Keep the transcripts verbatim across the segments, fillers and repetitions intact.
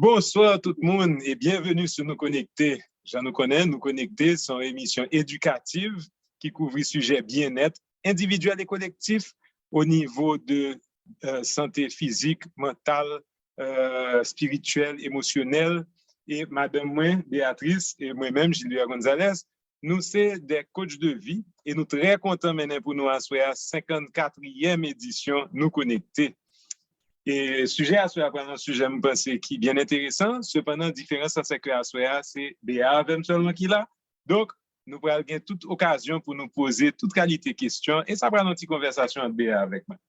Bonswa tout moun e byenveni sou Nou Konekte. Jan nou konnen, Nou Konekte se yon emisyon edikatif ki kouvri sijè byennèt endividyèl e kolektif o nivo de, euh, sante fizik, mantal, euh, espirityèl, emosyonèl. E madanm mwen, Beatrice, e mwen menm, Gilbert Gonzalez, nou se de coach de vie e nou trè kontan mennen pou nou aswè a senkannkatriyèm edisyon Nou Konekte. E sijè aswè a pral yon sijè m panse ki byen enteresan, sepandan diferans lan se ke aswè a se Bea avè m sèlman ki la. Donk, nou pral gen tout okazyon pou nou poze tout kalite kesyon e sa pral yon ti konvèsasyon ant Bea avèk mwen.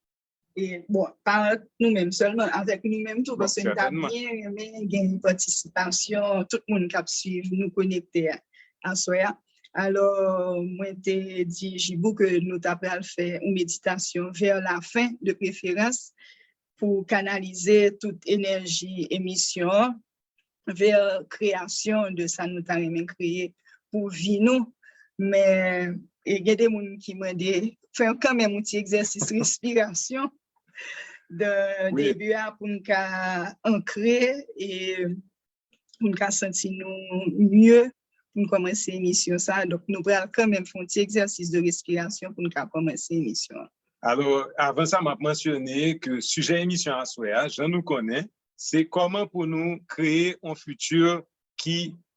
E, bon, pa nou menm sèlman, avèk nou menm tou, paske m ta byen renmen gen patisipasyon tout moun k ap swiv Nou Konekte a aswè a. Alò, mwen te di Jibou ke nou ta pral fè yon meditasyon vers la fin de préférence pou kanalize tout enèji emisyon an vè kreyasyon de sa nou ta renmen kreye pou vi nou. Men e gen de moun ki mande fè kanmenm yon ti egzèsis respirasyon de debi a pou n ka ankre e pou n ka santi nou mye pou n kòmanse emisyon sa. Donk nou pral kanmenm fè yon ti egzèsis de respirasyon pou n ka kòmanse emisyon an. Alò, avan sa, m ap mansyone ke sijè emisyon aswè a, jan nou konnen, se kòman pou nou kreye yon fiti ki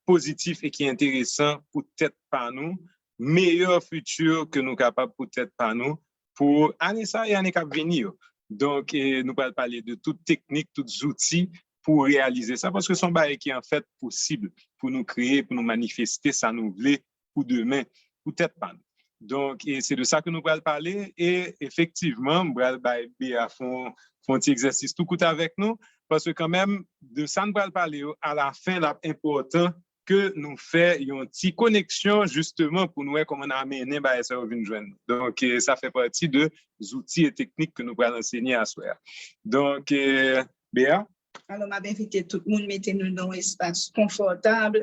pozitif e ki enteresan pou tèt pa nou, meyè fiti ke nou kapab pou tèt pa nou, pou ane sa e ane k ap vini yo. Donk, e, nou pral pale de tout teknik, tout zouti pou reyalize sa, paske se yon bagay ki anfèt posib pou nou kreye, pou nou manifeste sa nou vle pou demen, pou tèt pa nou. Donk, e se de sa ke nou pral pale, e efektivman, m pral bay Bea fè yon, fè yon ti egzèsis tou kout avèk nou, paske kanmenm, de sa n pral pale yo, alafen, l ap enpòtan ke nou fè yon ti koneksyon, jisteman, pou nou wè kòman n amenen bagay sa yo vin jwenn nou. Donk, e, sa fè pati de zouti e teknik ke nou pral ansenye aswè a. Donk, e, Bea? Alò, m ap envite tout moun mete nou nan yon espas konfòtab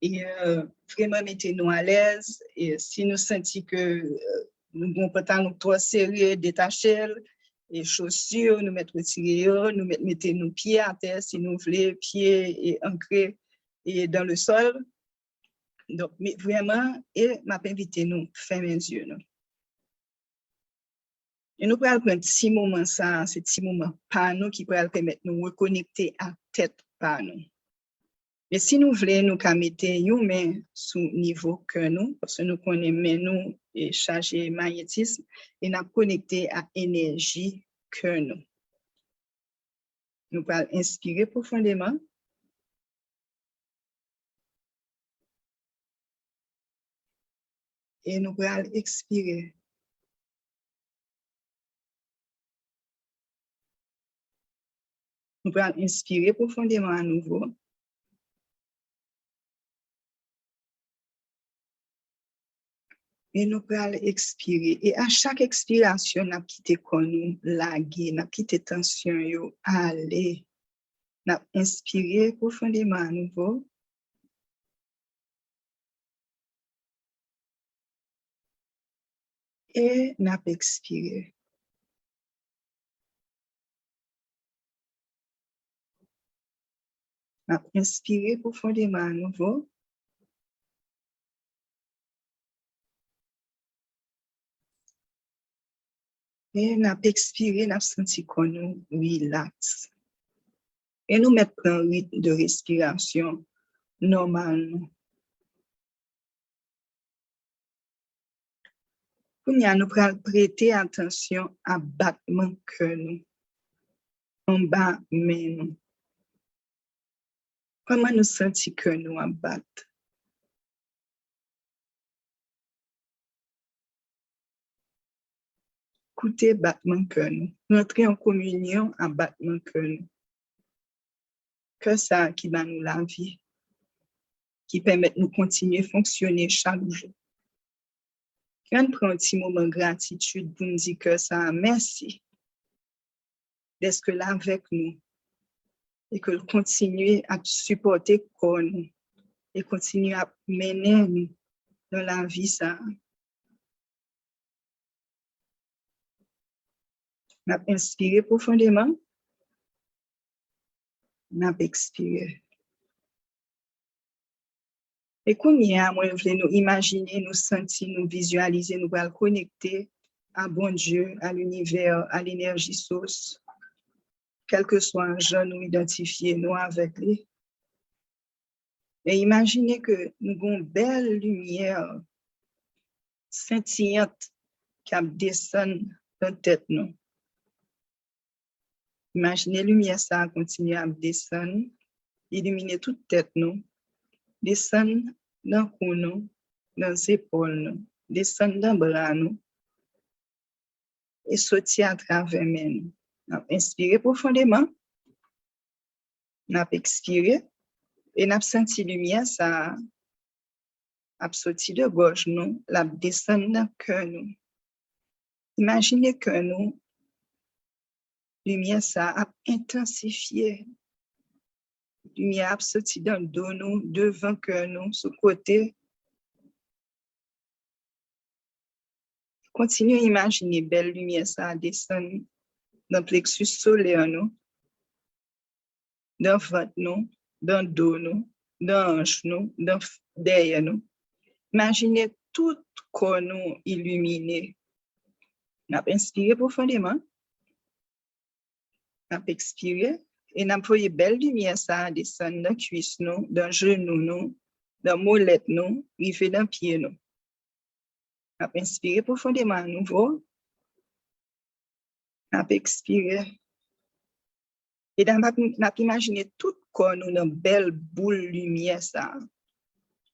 e, euh, vrèman mete nou alèz. E si nou santi ke, euh, nou gen yon pantalon k twò sere, detache l. E chosi, nou mèt retire yo, nou mèt mete nou pye atè, si nou vle, pye e ankre e dans le sol. Donk, vrèman, e m ap envite nou fèmen zye nou. E nou pral pran ti moman sa, se ti moman pa nou ki pral pèmèt nou rekonekte ak tèt pa nou. Men si nou vle, nou ka mete yon men sou nivo kè nou, paske nou konnen men nou e chaje mayetism, e n ap konekte ak enèji kè nou. Nou pral enspire pwofondeman. E nou pral ekspire. Nou pral enspire pwofondeman anouvo. E nou pral ekspire. E a chak ekspirasyon, n ap kite kò nou lage, n ap kite tansyon yo ale. N ap enspire pwofondeman anouvo. E n ap ekspire. N ap enspire pwofondeman anouvo. E n ap ekspire, n ap santi kò nou rilaks. E nou mèt pran ritm de respirasyon nòmal nou. Kounye a, nou pral prete atansyon a batman kè nou anba men nou. Kòman nou santi kè nou ap bat? Koute batman kè nou. Nou antre an kominyon a batman kè nou. Kè sa a ki ba nou lavi, ki pèmèt nou kontinye fonksyone chak jou. Ann pran yon ti moman gratitid pou n di kè sa a mèsi dèske l avèk nou e ke l kontinye ap sipòte kò nou e kontinye ap mennen nou nan lavi sa a. N ap enspire pwofondeman. N ap ekspire. E kounye a, mwen vle nou imajine, nou santi, nou vizyalize, nou pral konekte a Bondye, a linivè, a lenèji sous, kèlkeswa jan nou idantifye nou avèk li. E imajine ke nou gen yon bèl limyè sentiyant k ap desann nan tèt nou. Imajine limyè sa a kontinye ap desann, ilimine tout tèt nou, desann nan kou nou, nan zepòl nou, desann nan bra nou, e soti atravè men nou. N ap enspire pwofondeman, n ap ekspire, e n ap santi limyè sa a ap soti de gòj nou, l ap desann nan kè nou. Imajine kè nou, limyè sa a ap entansifye. Limyè a ap soti nan do nou, devan kè nou, sou kote. Kontinye imajine bèl limyè sa a desann nan pleksis solè nou, nan vant nou, nan do nou, nan anch nou, nan f-, dèyè nou. Imajine tout kò nou ilimine. N ap enspire pwofondeman. N ap ekspire e n ap voye bèl limyè sa a desann nan kwis nou, nan jenou nou, nan molèt nou, rive nan pye nou. N ap enspire pwofondeman anouvo. N ap ekspire. E n ap, n ap imajine tout kò nou nan bèl boul limyè sa a.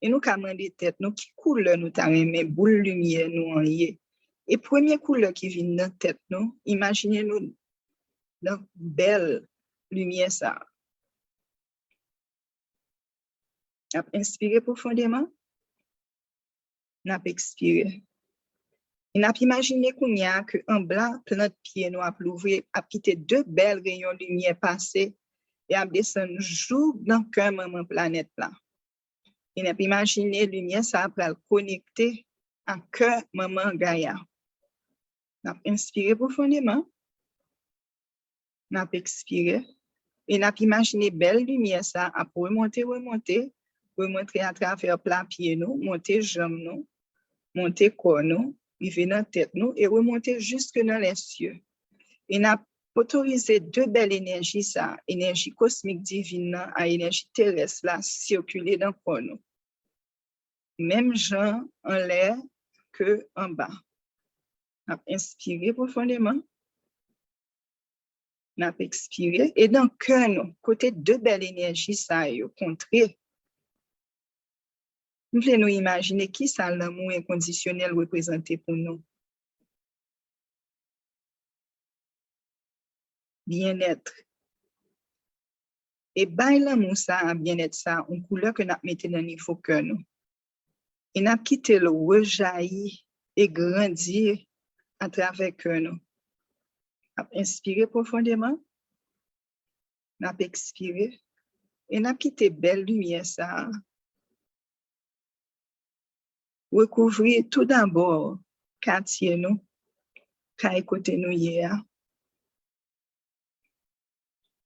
E nou ka mande tèt nou ki koulè nou ta renmen boul limyè nou an ye. E premye koulè ki vin nan tèt nou, imajine nou nan bèl limyè sa a. N ap enspire pwofondeman. N ap ekspire. E n ap imajine kounye a ke anba plant pye nou ap louvri, ap kite de bèl reyon limyè pase e ap desann jouk nan kè manman planèt la. E n ap imajine limyè sa a pral konekte ak kè manman Gaya. N ap enspire pwofondeman. N ap ekspire. E n ap imajine bèl limyè sa a ap remonte, remonte, remonte atravè pla pye nou, monte janm nou, monte kò nou, rive nan tèt nou e remonte jiske nan lèsye. E n ap otorize de bèl enèji sa a, enèji kosmik divin nan a enèji terès la, sikile nan kò nou. Menm jan anlè ke anba. N ap enspire pwofondeman. N ap ekspire. E nan kè nou, kote de bèl enèji sa yo kontre, m vle nou imajine kisa lanmou enkondisyonèl reprezante pou nou. Byenèt. E bay lanmou sa a, byenèt sa a, yon koulè ke n ap mete nan nivo kè nou. E n ap kite l rejayi e grandi atravè kè nou. N ap enspire pwofondeman. N ap ekspire. E n ap kite bèl limyè sa a rekouvri tou dabò katye nou, kay kote nou ye a.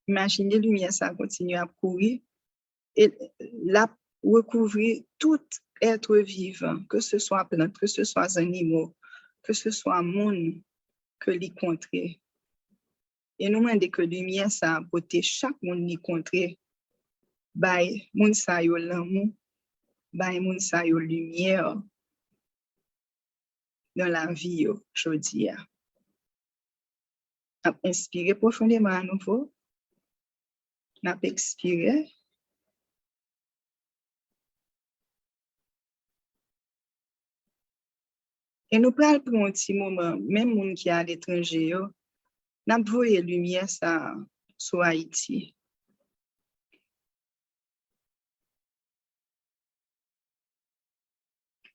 Imajine limyè sa a kontinye ap kouri e l ap rekouvri tout èt vivan, ke se swa plant, ke se swa zannimo, ke se swa moun ke li kontre. E nou mande ke limyè sa a pote chak moun li kontre, bay moun sa yo lanmou, bay moun sa yo limyè nan lavi yo jodi a. N ap enspire pwofondeman anouvo. N ap ekspire. E nou pral pran yon ti moman, menm moun ki aletranje yo, n ap voye limyè sa a sou Ayiti.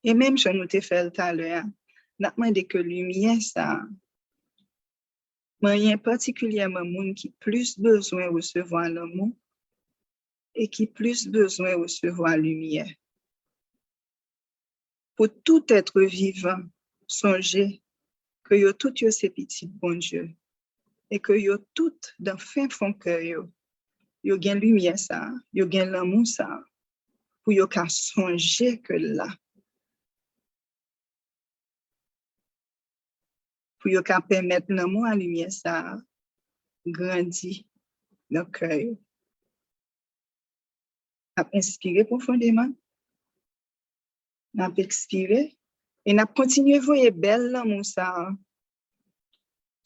E menm jan nou te fè l talè a, n ap mande ke limyè sa a manyen patikilyèman moun ki plis bezwen resevwa lanmou e ki plis bezwen resevwa limyè. Pou tout èt vivan sonje ke yo tout yo se pitit Bondye e ke yo tout, nan fen fon kè yo, yo gen limyè sa a, yo gen lanmou sa a, pou yo ka sonje ke l la. Pou yo ka pèmèt lanmou a limyè sa a grandi nan kè yo. N ap enspire pwofondeman. N ap ekspire. E n ap kontinye voye bèl lanmou sa a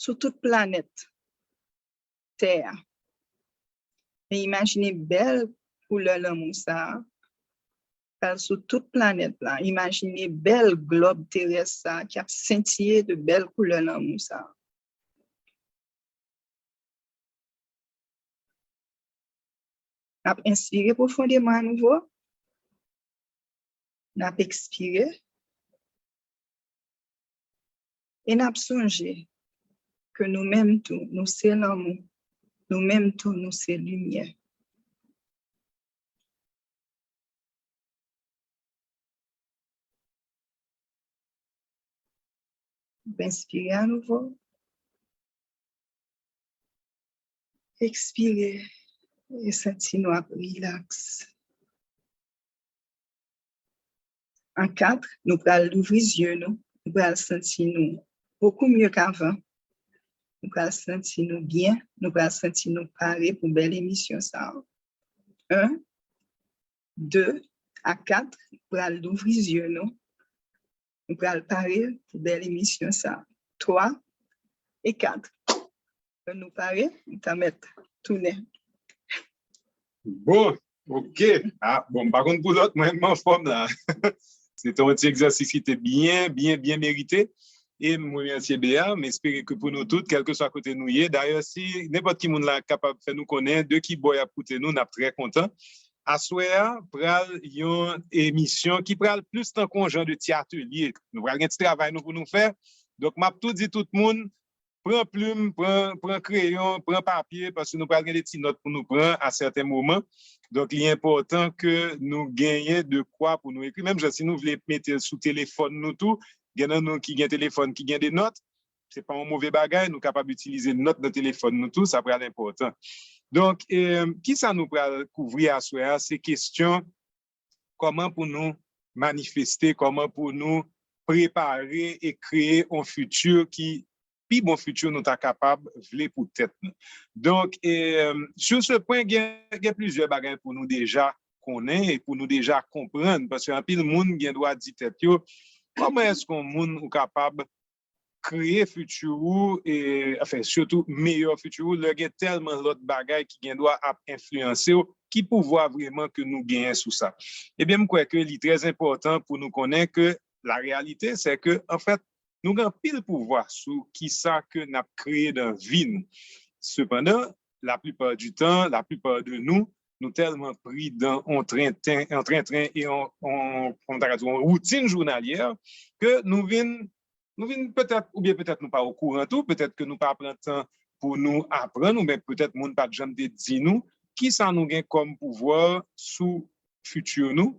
sou tout planèt tè a. Men imajine bèl koulè lanmou sa a pral sou tout planèt la. Imajine bèl glòb terès sa a ki ap sentiye de bèl koulè lanmou sa a. N ap enspire pwofondeman anouvo. N ap ekspire. E n ap sonje ke nou menm tou, nou se lanmou. Nou menm tou, nou se limyè. Enspire anouvo. Ekspire. E santi nou ap rilaks. An kat, nou pral louvri zye nou. Nou pral santi nou bokou mye k'avan. Nou pral santi nou byen. Nou pral santi nou pare pou bèl emisyon sa a. En, de, a kat, pral louvri zye nou. Nou pral pare pou bèl emisyon sa a. Twa e kat. Lè nou pare, nou ta mèt tounen. Bon, ok. Ah, bon, m pa konn pou lòt, mwen, m anfòm la. Se te yon ti egzèsis ki te byen, byen, byen merite. E m remèsye Bea, m espere ke pou nou tout, kèlkeswa kote nou ye. Dayè, si nenpòt ki moun la kapab fè nou konnen de ki bò y ap koute nou, n ap trè kontan. Aswè a, pral yon emisyon ki pral plis tankou yon jan de ti atelye. Nou pral gen ti travay nou pou nou fè. Donk, m ap tou di tout moun, pran plim, pran, pran kreyon, pran papye, paske nou pral gen de ti nòt pou nou pran a sèten moman. Donk, li enpòtan ke nou genyen de kwa pou nou ekri. Menm jan si nou vle mete l sou telefòn nou tou, gen nan nou ki gen telefòn ki gen de nòt, se pa yon move bagay, nou kapab itilize nòt nan telefòn nou tou, sa pral enpòtan. Donk, e, kisa nou pral kouvri aswè a? Se kesyon kòman pou nou manifeste, kòman pou nou prepare e kreye yon fiti ki pi bon fiti nou ta kapab vle pou tèt nou. Donk, e, sur ce point, gen, gen plizyè bagay pou nou deja konnen e pou nou deja konprann, paske anpil moun gen dwa di tèt yo, kòman èske yon moun ou kapab kreye fiti ou, e, anfen, sitou meyè fiti ou, lè gen tèlman lòt bagay ki gen dwa ap enfliyanse w, ki pouvwa vrèman ke nou genyen sou sa? Ebyen, m kwè ke li trè enpòtan pou nou konnen ke la réalité, c'est que, en fait, nou gen anpil pouvwa sou kisa ke n ap kreye nan vi nou. Sepandan, la plupart du temps, la plupart de nous, nou tèlman pri dan on trenten, on trenten e on, on, on, ta ka di, on woutin jounalyè ke nou vin, nou vin petèt, oubyen petèt nou pa okouran tou, petèt ke nou pa pran tan pou nou aprann, oubyen petèt moun pa t janm te di nou kisa nou gen kòm pouvwa sou fiti nou,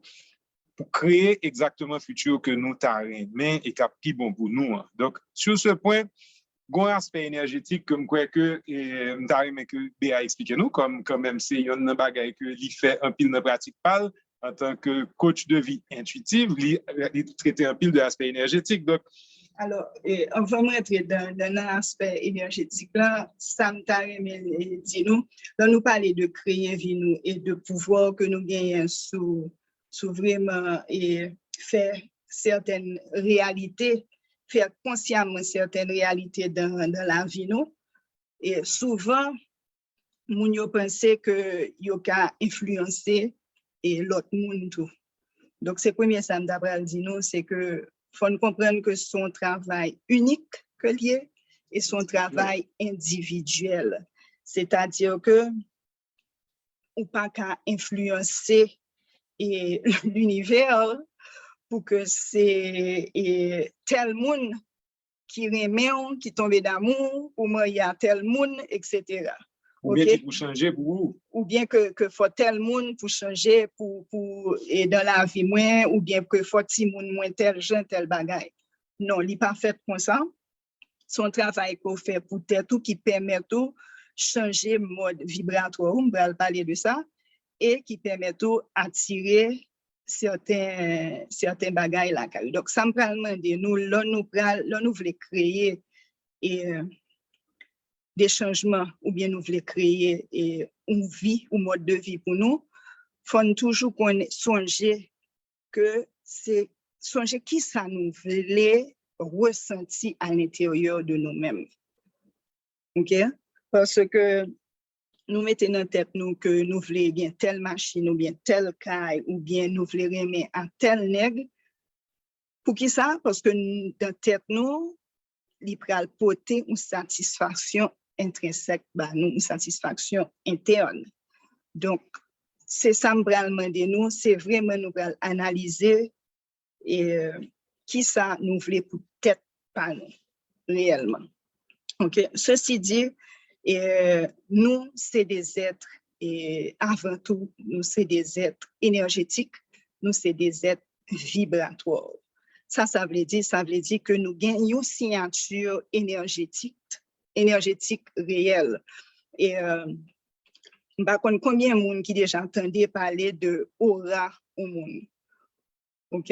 pou kreye egzakteman fiti ke nou ta renmen e k ap pi bon pou nou an. Donk, sur ce point, gen yon aspè enèjetik ke m kwè ke, e, m ta renmen ke Bea eksplike nou, kòm kanmenm se yonn nan bagay ke li fè anpil nan pratik pa l, antanke coach de vie intuitive, li, li trete anpil de aspè enèjetik. Donk, Alò, e, anvan m rantre dan, dan, nan aspè enèjetik la, sa m ta renmen, e, di nou, lè nou pale de kreye vi nou e de pouvwa ke nou genyen sou, sou vrèman, e, fè sètèn reyalite, fè konsyaman sètèn reyalite dan, dan lavi nou, e souvan, moun yo panse ke yo ka enfliyanse, e, lòt moun tou. Donk, se premye sa m ta pral di nou, se ke fò n konprann ke se yon travay inik ke l ye, e se yon travay endividyèl. Sètadi ke ou pa ka enfliyanse, e, linivè pou ke se, e, tèl moun ki renmen w, ki tonbe damou, ou marye a tèl moun, etsetera. Oubyen ki pou chanje pou ou. Oubyen ke, ke fò tèl moun pou chanje pou, pou, e, dan lavi mwen, oubyen ke fò timoun mwen tèl jan, tèl bagay. Non, li pa fèt konsa. Se yon travay ke w fè pou tèt ou ki pèmèt ou chanje mòd vibratwa ou, m pral pale de sa, e ki pèmèt ou atire sèten, sèten bagay lakay ou. Donk, sa m pral mande nou, lè nou pral, lè nou vle kreye e, de chanjman, oubyen nou vle kreye e, yon vi, yon mòd de vi pou nou, fò n toujou konnen, sonje ke se, sonje kisa nou vle resanti a lenteryè de nou menm. Ok? Paske nou mete nan tèt nou ke nou vle gen tèl machin oubyen tèl kay oubyen nou vle renmen a tèl nèg. Poukisa? Paske n- nan tèt nou, li pral pote yon satisfaksyon entrensèk ba nou, yon satisfaksyon entèn. Donk, se sa m pral mande nou, se vrèman nou pral analize e kisa nou vle pou tèt pa nou reyèlman. Ok, sesi di, e, nou se de zèt, e, avan tou, nou se de zèt enèjetik, nou se de zèt vibratwa. Sa, sa vle di, sa vle di ke nou gen yon siyati enèjetik, enèjetik reyèl. E, e, m pa konn konbyen moun ki deja tande pale de ora yon moun. Ok?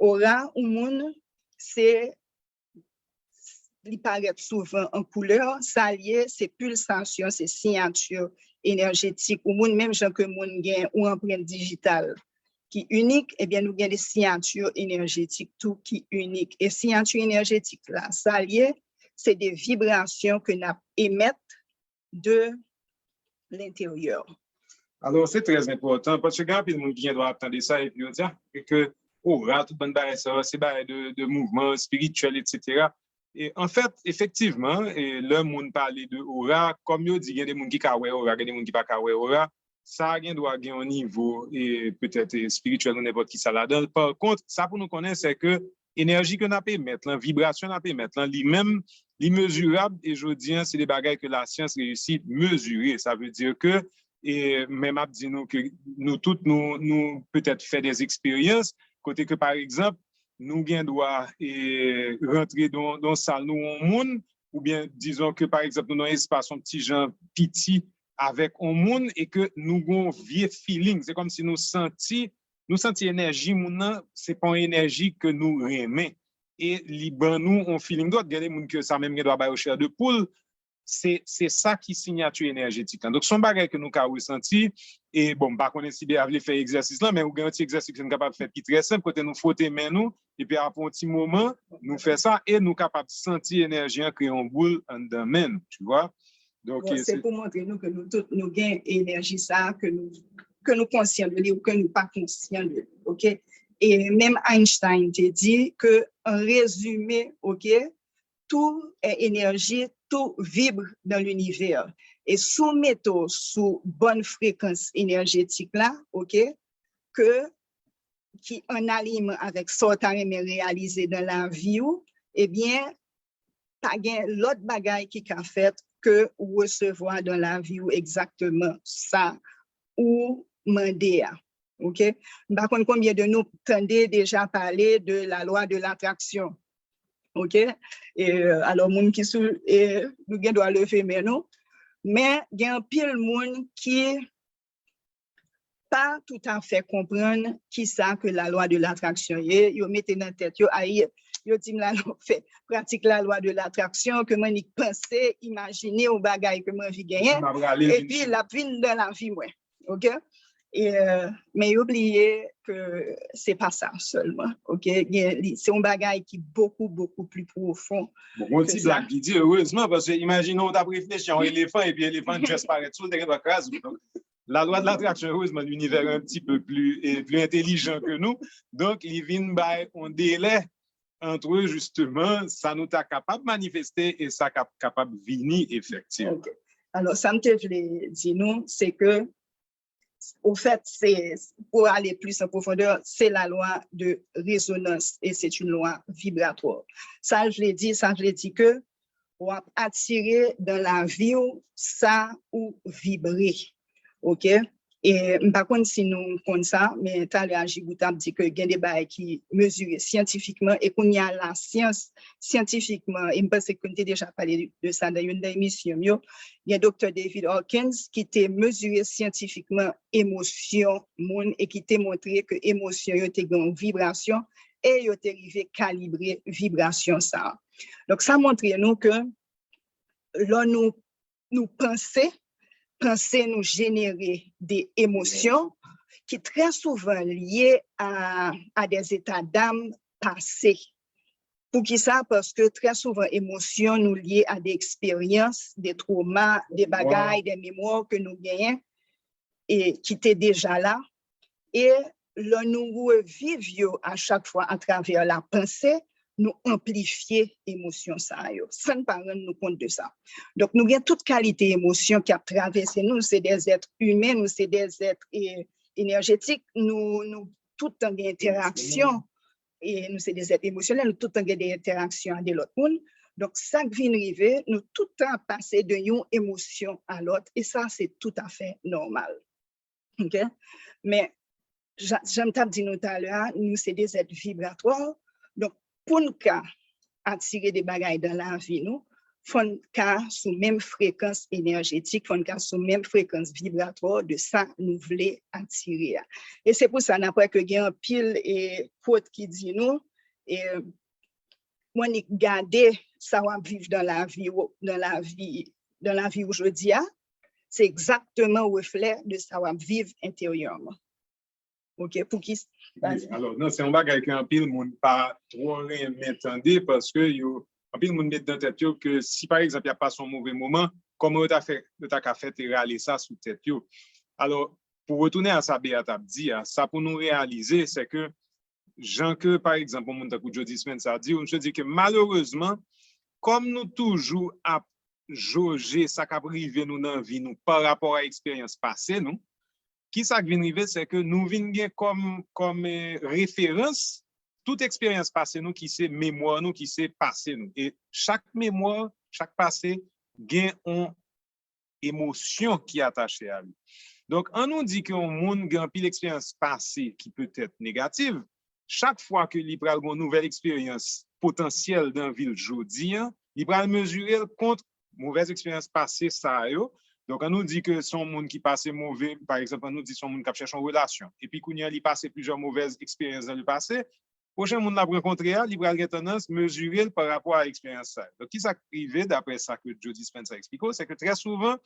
Ora yon moun, se, li parèt souvan an koulè, sa l ye, se pilsasyon, se siyati enèjetik yon moun, menm jan ke moun gen yon anprent dijital ki inik, ebyen, nou gen de siyati enèjetik tou ki inik. E siyati enèjetik la, sa l ye, se de vibrasyon ke n ap emèt de lenteryè. Alò, se trè enpòtan, paske gen anpil moun ki gen dwa ap tande sa, epi yo di, ah, e ke ora, tout bann bagay sa yo, se bagay de, de mouvman espirityèl, etsetera. E, anfèt, efektivman, e, lè moun pale de ora, kòm yo di, gen de moun ki ka wè ora, gen de moun ki pa ka wè ora, sa gen dwa gen yon nivo, e, petèt, e, espirityèl ou nenpòt ki sa ladan l. Pa kont, sa pou nou konnen, se ke enèji ke n ap emèt lan, vibrasyon n ap emèt lan, li menm, li mezirab, e jodi a, se de bagay ke lasyans reyisi mezire. Sa vle di ke, e, men m ap di nou ke nou tout, nou, nou petèt fè de eksperyans, kote ke, pa egzanp, nou gen dwa, e, rantre dan, dan sal nou, yon moun, oubyen, dizon ke, pa egzanp, nou nan espas yon ti jan piti avèk yon moun, e ke nou gen yon vye feeling. Se kòmsi nou santi, nou santi enèji moun nan, se pa yon enèji ke nou renmen. E li ban nou yon feeling dòt. Gen de moun ke sa menm gen dwa ba yo chè de poul. Se, se sa ki siyati enèjetik lan. Donk, se yon bagay ke nou ka resanti. E bon, m pa konnen si Bea vle fè egzèsis lan, men ou gen yon ti egzèsis ke n kapab fè ki trè senp, kote nou fwote men nou, epi apre yon ti moman, nou fè sa, e nou kapab santi enèji an kreye yon boul anndan men nou, tu vois. Donk, Bon, se pou montre nou ke nou tout, nou gen enèji sa a, ke nou, ke nou konsyan de li ou ke nou pa konsyan de li, ok? E menm Einstein te di ke, an rezime, ok, tout est énergie, tout vibre dans l'univers. E si w mete w sou bòn frekans enèjetik la, ok, ke, ki an aliyman avèk sa w ta renmen reyalize nan lavi w, ebyen, pa gen lòt bagay ki ka fèt ke w resevwa nan lavi w egzakteman sa ou mande a. Ok? M pa konn konbyen de nou tande deja pale de la loi de l'attraction. Ok? E, alò, moun ki sou, e, nou gen dwa leve men nou. Men, gen anpil moun ki pa toutafè konprann kisa ke la loi de l'attraction ye. Yo mete nan tèt yo, ay, yo di m la, fè pratik la loi de l'attraction, ke m annik panse, imajine yon bagay ke m anvi genyen, epi l ap vin nan lavi mwen. Ok? E, men yo bliye ke se pa sa sèlman. Ok? Gen, li, se yon bagay ki bokou, bokou pli pwofon. Bon, yon ti blag ki di, erezman, paske imajine w t ap reflechi a yon elefan, epi elefan an just parèt sou w, te gen dwa kraze w. Donk, la loi de l'attraction, erezman, l'univers est un petit peu plus, eh, plus intelligent que nous. Donk, li vin bay yon delè entre, justement, sa nou ta kapab manifeste e sa k ap kapab vini efektivman. Ok. Alò, sa m te vle di nou, se ke, au fait, se, pou ale plis an pwofondè, se la loi de résonance et c'est une loi vibratoire. Sa l vle di, sa vle di ke w ap atire nan lavi w sa ou vibre. Ok? E m pa konn si nou konn sa, men talè a Jigou t ap di ke gen de bagay ki mezire syantifikman, e kounye a lasyans syantifikman, e m panse ke n te deja pale de sa nan youn nan emisyon m yo, gen Doktè David Hawkins ki te mezire syantifikman emosyon moun e ki te montre ke emosyon yo te gen yon vibrasyon e yo te rive kalibre vibrasyon sa a. Donk, sa montre nou ke lè nou, nou panse, panse nou jenere de emosyon ki trè souvan lye a, a des états d'âme passés. Poukisa? Paske trè souvan emosyon nou lye a de eksperyans, de twoma, de bagay, de memwa ke nou genyen e ki te deja la. E lè nou reviv yo a chak fwa atravè la panse, nou anplifye emosyon sa yo, san n pa rann nou kont de sa. Donk, nou gen tout kalite emosyon ki ap travèse nou. Nou se de zèt imen, nou se de zèt e, enèjetik, nou, nou tout tan gen entèraksyon. E nou se de zèt emosyonèl, nou tout tan gen de entèraksyon ak de lòt moun. Donk, sa k vin rive, nou tout tan ap pase de yon emosyon a lòt, e sa, se toutafè nòmal. Ok? Men, jan, jan m t ap di nou talè a, nou se de zèt vibratwa. Donk, pou n ka atire de bagay dan lavi nou, fò n ka sou menm frekans enèjetik, fò n ka sou menm frekans vibratwa de sa nou vle atire a. E se pou sa n ap wè ke gen anpil e, quote ki di nou, e, mwen, annik gade sa w ap viv dan lavi w, dan lavi, dan lavi w jodi a, se egzakteman reflè de sa w ap viv enteryèman. Ok, pou ki... Alò, non, se yon bagay ke anpil moun pa twò renmen tande, paske yo, anpil moun met nan tèt yo ke si, pa egzanp, y ap pase yon move moman, kòman yo ta fè, yo ta ka fè te rale sa sou tèt yo. Alò, pou retounen a sa Bea t ap di a, sa pou nou reyalize, se ke jan ke, pa egzanp, yon moun tankou Joe Dispenza di, misye di ke malerezman, kòm nou toujou ap joje sa k ap rive nou nan vi nou pa rapò a eksperyans pase nou, ki sa k vin rive, se ke nou vin gen kòm, kòm eh, referans tout eksperyans pase nou ki se memwa nou, ki se pase nou. E chak memwa, chak pase, gen yon emosyon ki atache a li. Donk, an nou di ke yon moun gen anpil eksperyans pase ki petèt negatif, chak fwa ke li pral gen yon nouvèl eksperyans potansyèl dan vi l jodi a, li pral mezire l kont movèz eksperyans pase sa yo. Donk, an nou di ke se yon moun ki pase move, pa egzanp, an nou di se yon moun k ap chèche yon relasyon, epi kounye a li pase plizyè movèz eksperyans dan le pase, pwochen moun l ap rankontre a, li pral gen tandans mezire l pa rapò a eksperyans sa yo. Donk, ki sa k rive, daprè sa ke Joe Dispenza eksplike w, se ke trè souvan,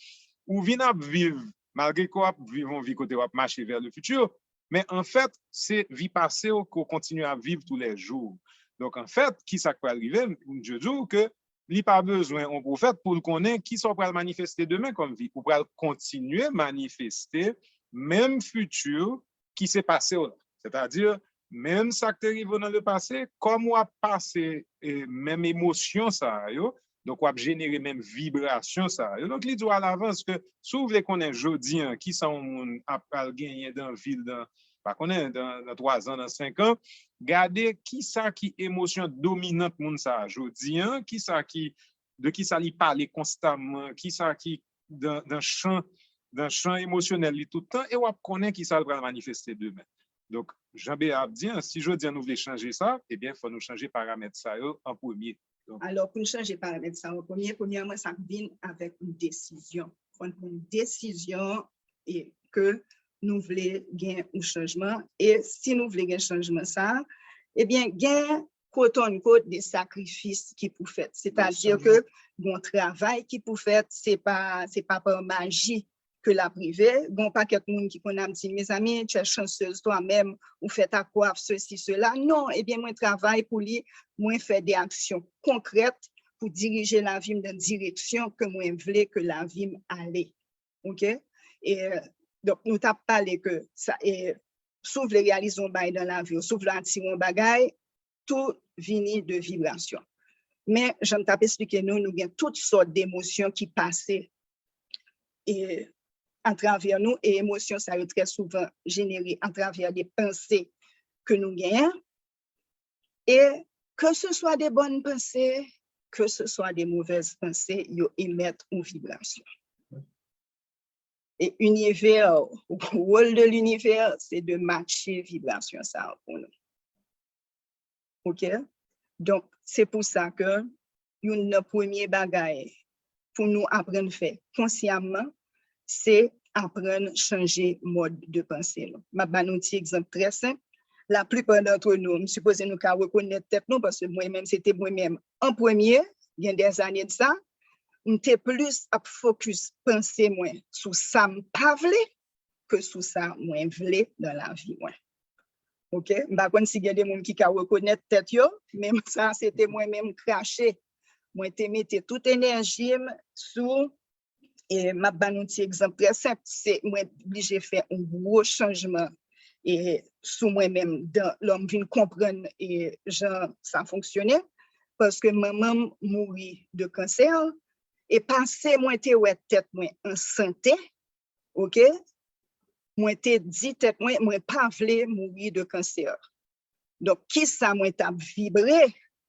ou vin ap viv, malgre ke w ap viv yon vi kote w ap mache vè le futur, men anfèt, se vi pase w ke w kontinye ap viv toulèjou. Donk, anfèt, ki sa k pral rive, m di w ke li pa bezwen yon pwofèt pou l konnen ki sa w pral manifeste demen kòm vi. Ou pral kontinye manifeste menm futur ki se pase w la. Sètadi, menm sa k te rive w nan le pase, kòm w ap pase eh, menm emosyon sa a yo, donk w ap jenere menm vibrasyon sa a yo. Donk li di w alavans ke si w vle konnen jodi a kisa yon moun ap pral genyen dan vi l dan, pa konnen, dan, dan twa zan, dan senk an, gade kisa ki emosyon dominant moun sa a jodi a, kisa ki, de kisa li pale konstaman, kisa ki dan, dan chan, dan chan emosyonèl li tout tan, e w ap konnen kisa l pral manifeste demen. Donk, jan Bea ap di an, si jodi a nou vle chanje sa, ebyen, fò nou chanje paramèt sa yo an premye. Donk, Alò, pou n chanje paramèt sa yo an premye, premyèman, sa ap vin avèk yon desizyon. Fò n pran yon desizyon e ke nou vle gen yon chanjman. E si nou vle gen chanjman sa a, ebyen, gen quote unquote de sakrifis ki pou fèt. Sètadi ke gen yon travay ki pou fèt, se pa, se pa pa maji ke l ap rive. Gen yon pakèt moun ki konn ap di, mezanmi, tu es chanceuse toi-même, ou fèt ak kwaf, sesi, sela. Non, ebyen, mwen travay pou li, mwen fè de aksyon konkrèt pou dirije lavi m nan direksyon ke mwen vle ke lavi m ale. Ok? E, donk, nou t ap pale ke sa, e, si w vle reyalize yon bagay nan lavi w, si w vle atire yon bagay, tou vini de vibrasyon. Men, jan m t ap esplike nou, nou gen tout sòt de emosyon ki pase e, atravè nou, e emosyon sa yo trè souvan jenere atravè de panse ke nou genyen. E ke se swa de bòn panse, ke se swa de movèz panse, yo emèt yon vibrasyon. E inivè, wòl de linivè, se de matche vibrasyon sa a pou nou. Oke? Donk, se pou sa ke youn nan premye bagay pou nou aprann fè konsyamman, se aprann chanje mòd de panse nou. M ap ba nou ti egzanp trè senp. Laplipa dantre nou, m sipoze nou ka rekonèt tèt nou, paske mwen menm, se te mwen menm an premye, gen dèzane de sa, m te plis ap fokis panse mwen sou sa m pa vle ke sou sa mwen vle nan lavi mwen. Oke? M pa konn si gen de moun ki ka rekonèt tèt yo, men sa se te mwen menm krache. Mwen te mete tout enèji m sou, e m ap ba nou ti egzanp trè senp, se mwen blije fè yon gwo chanjman e sou mwen menm dan, lè m vin konprann e jan sa fonksyone, paske manman m mouri de kansè, e pase mwen te wè tèt mwen an sante, oke, mwen te di tèt mwen, mwen pa vle mouri de kansè. Donk, kisa mwen t ap vibre,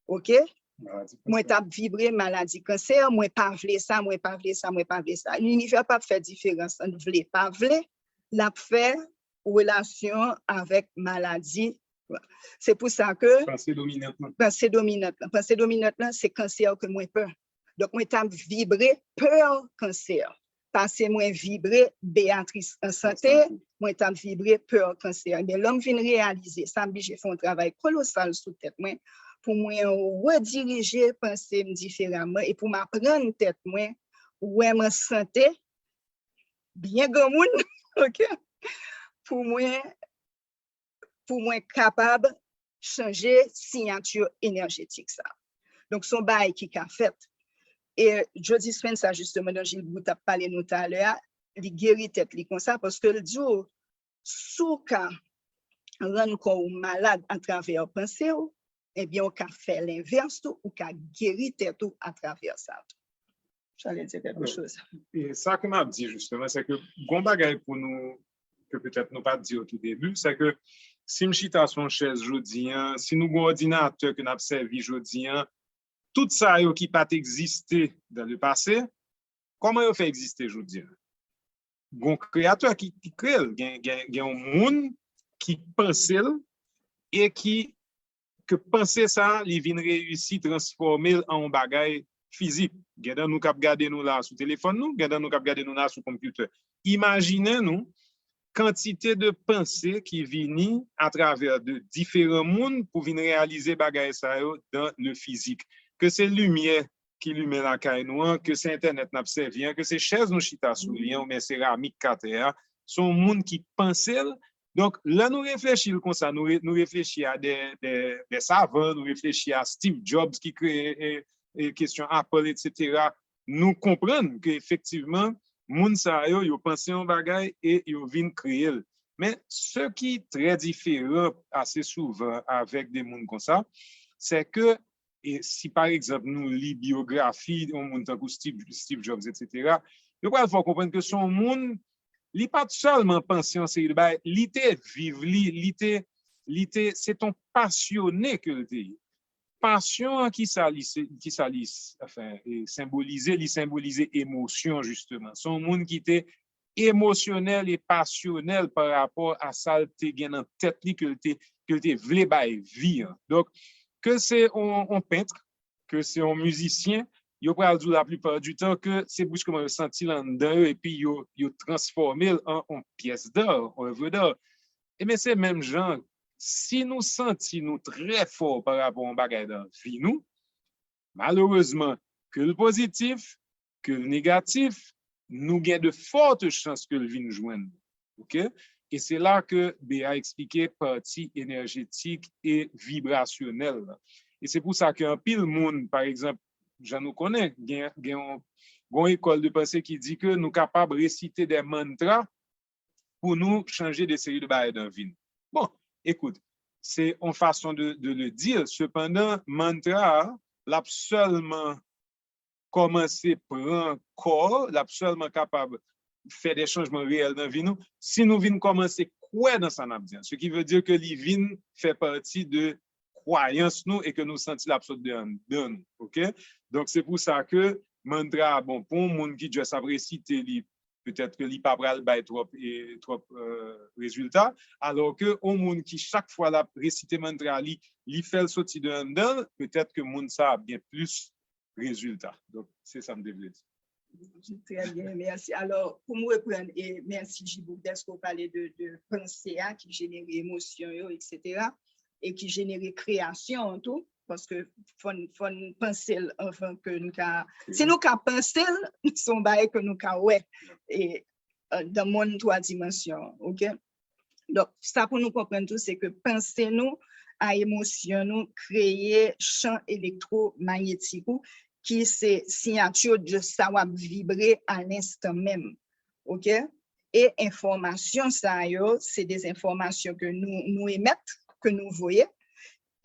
oke? Mwen t ap vibre maladi kansè, mwen pa vle sa, mwen pa vle sa, mwen pa vle sa. Linivè p ap fè diferans ant vle, pa vle, l ap fè relasyon avèk maladi. Se pou sa ke Panse dominant lan. Panse dominant lan, panse dominant lan, se kansè ke mwen pè. Donk, mwen t ap vibre pè kansè. Pase mwen vibre Beatrice an sante, mwen t ap vibre pè kansè. Men lè m vin reyalize sa, m blije fè yon travay kolosal sou tèt mwen pou mwen redirije panse m diferaman e pou m aprann tèt mwen wè m an sante, byen granmoun, oke? Pou mwen pou mwen kapab chanje siyati enèjetik sa. Donk, se yon bagay ki ka fèt. E Joe Dispenza, jisteman, dan Gilles Gou t ap pale nou talè a, li geri tèt li konsa, paske l di w, si w ka rann kò w malad atravè panse w, ebyen, w ka fè lenvès tou, ou ka geri tèt ou atravè sa tou. J'allais dire quelque chose. E sa ke m ap di, jisteman, se ke gon bagay pou nou, ke petèt nou pa t di o tou debi, se ke si m chita sou yon chèz jodi a, si nou gon òdinatè ke n ap sèvi jodi a, tout sa yo ki pa t egziste dans le passé, kòman yo fè egziste jodi a? Gon kreyatè ki, ki kreye l, gen, gen, gen yon moun ki panse l e ki ke panse sa, li vin reyisi transfòme l an yon bagay fizik. Gen nan nou k ap gade nou la sou telefòn nou, gen nan nou k ap gade nou la sou konpitè. Imajine nou kantite de panse ki vini atravè de diferan moun pou vin reyalize bagay sa yo dan le fizik. Ke se limyè ki limen lakay nou an, ke se entènèt n ap sèvi an, ke se chèz nou chita sou li an, oubyen seramik k atè a, se yon moun ki panse l. Donk, lè nou reflechi l konsa, nou, re, nou reflechi a de, de, de savan, nou reflechi a Steve Jobs ki kreye e, e kesyon Apple, etsetera. Nou konprann ke efektivman, moun sa yo, yo panse yon bagay e yo vin kreye l. Men, se ki trè diferan ase souvan avèk de moun konsa, se ke e si pa egzanp nou li biyografi yon moun tankou Steve, Steve Jobs, etsetera, yo pral fè w konprann ke se yon moun, li pa t sèlman panse yon seri de bagay, li te viv li, li te, li te, se t on pasyone ke l te ye. Pasyon an, kisa li, kisa li, anfen, e, senbolize? Li senbolize emosyon, jisteman. Se yon moun ki te emosyonèl e pasyonèl pa rapò a sa l te gen nan tèt li ke l te, ke l te vle bay vi an. Donk, ke se on, on pent, ke se on mizisyen, yo pral di w laplipa di tan ke se briskman yo santi l anndan yo epi yo, yo transfòme l an on pyès d'art, on œuvre d'art. Ebyen, se menm jan, si nou santi nou trè fò pa rapò a yon bagay nan vi nou, malerezman, ke l pozitif, ke l negatif, nou gen de fòte chans ke l vin jwenn nou. Oke? E se la ke Bea eksplike pati enèjetik e vibrasyonèl la. E se pou sa ke anpil moun, pa egzanp, jan nou konnen, gen, gen yon, gen yon ekòl de panse ki di ke nou kapab resite de mantra pou nou chanje de seri de bagay nan vi n. Bon, ekout, se yon fason de, de le dire. Sepandan, mantra a, l ap sèlman kòmanse pran kò, l ap sèlman kapab fè de chanjman reyèl nan vi nou, si nou vin kòmanse kwè nan sa n ap di an. Ce qui veut dire que li vin fè pati de kwayans nou e ke nou santi l ap sot de anndan nou. Oke? Donk, se pou sa ke mantra a bon pou yon moun ki just ap resite li petèt ke li pa pral bay twòp, e, twòp, e, rezilta. Alò ke yon moun ki chak fwa l ap resite mantra li, li fè l soti de anndan l, petèt ke moun sa ap gen plis rezilta. Donk, se sa m te vle di. Trè byen, mèsi. Alò, pou m reprann, e mèsi Jibouk dèske w pale de, de panse a ki jenere emosyon yo, etsetera, e ki jenere kreyasyon an tou, paske fò n, fò n panse l anvan ke n ka, si nou ka panse l, se yon bagay ke nou ka wè, e, dan monn twa dimansyon, ok? Donk, sa pou nou konprann tou, se ke panse nou a emosyon nou kreye chan elektwomayetik ou, ki se siyati de sa w ap vibre a lenstan menm. Ok? E enfòmasyon sa yo, se de enfòmasyon ke nou, nou emèt, ke nou voye,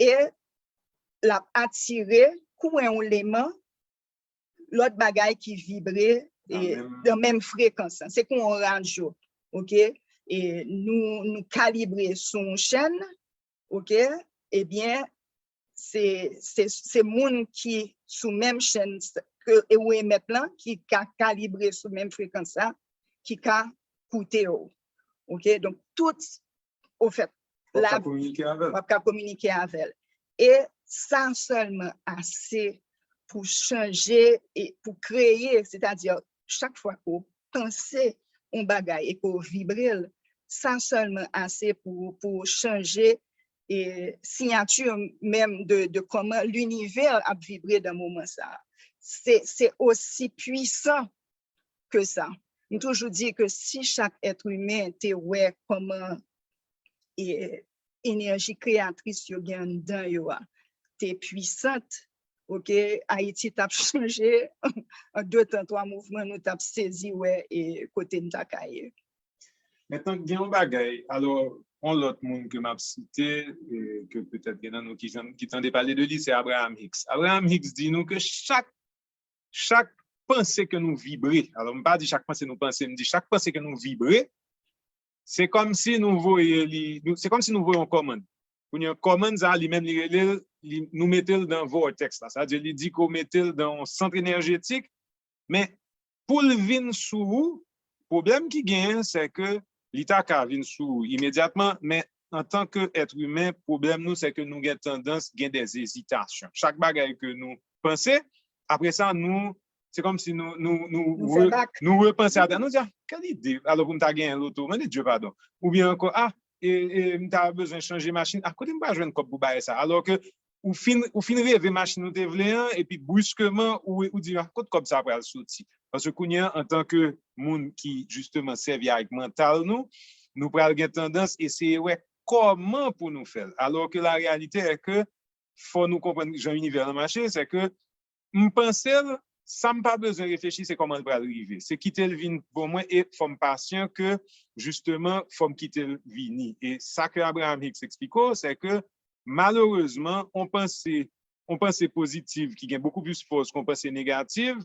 e l ap atire kouran ou leman lòt bagay ki vibre e, nan menm frekans lan. Se kon yon radyo, ok? E nou, nou kalibre sou yon chèn, ok? Ebyen, se, se, se moun ki sou menm chèn ke ou emèt lan, ki ka kalibre sou menm frekans la, ki ka koute w. Ok? Donk, tout, ofèt, w ap ka kominike avè l. W ap ka kominike avè l. E sa sèlman ase pou chanje e pou kreye, sètadi chak fwa ke w panse yon bagay e ke w vibre l, sa sèlman ase pou, pou chanje e siyati menm de, de kòman linivè ap vibre nan moman sa a. Se, se osi pwisan ke sa. M toujou di ke si chak èt imen te wè kòman e, enèji kreyatris yo gen anndan yo a te pwisant, ok, Ayiti t ap chanje an de tan twa mouvman, nou t ap sezi wè e, kote n ta ka ye. Mentnan, gen yon bagay, alò, yon lòt moun ke m ap site, e, ke petèt gen nan nou ki janm, ki tande pale de li, se Abraham Hicks. Abraham Hicks di nou ke chak, chak panse ke nou vibre, alò, m pa di chak panse nou panse, m di chak panse ke nou vibre, se kòmsi nou voye li, nou, se kòmsi nou voye yon kòmann. Kounye a, kòmann sa, li menm, li rele l, li, nou mete l nan vòtèks la. Sa vle di, li di ke w mete l nan yon sant enèjetik, men pou l vin sou ou, pwoblèm ki genyen, se ke li ta ka vin sou ou imedyatman, men antanke èt imen, pwoblèm nou, se ke nou gen tandans gen dè ezitasyon. Chak bagay ke nou panse, apre sa, nou, se kòmsi nou, nou, nou, nou, re, nou repanse atè. Nou di, ah, kèl ide, alò pou m ta genyen loto, mande Dye padon. Oubyen ankò, ah, e, e, m ta bezwen chanje machin, ah, kote m pral jwenn kòb pou bagay sa? Alò ke ou fin, ou fin reve machin ou te vle an, epi briskeman, ou, ou di, ah, kot kòb sa pral soti? Paske kounye a, antanke moun ki, jisteman, sèvi avèk mantal nou, nou pral gen tandans eseye wè kòman pou nou fè l. Alò ke la réalité est que fò nou konprann jan inivè lan mache, se ke m panse l, sa m pa bezwen reflechi, se kòman l pral rive. Se kite l vin bon mwen e fò m pasyan ke, jisteman, fò m kite l vini. E sa ke Abraham Hicks eksplike w, se ke, malerezman, on panse, on panse pozitiv ki gen bokou plis fòs ke on panse negatif,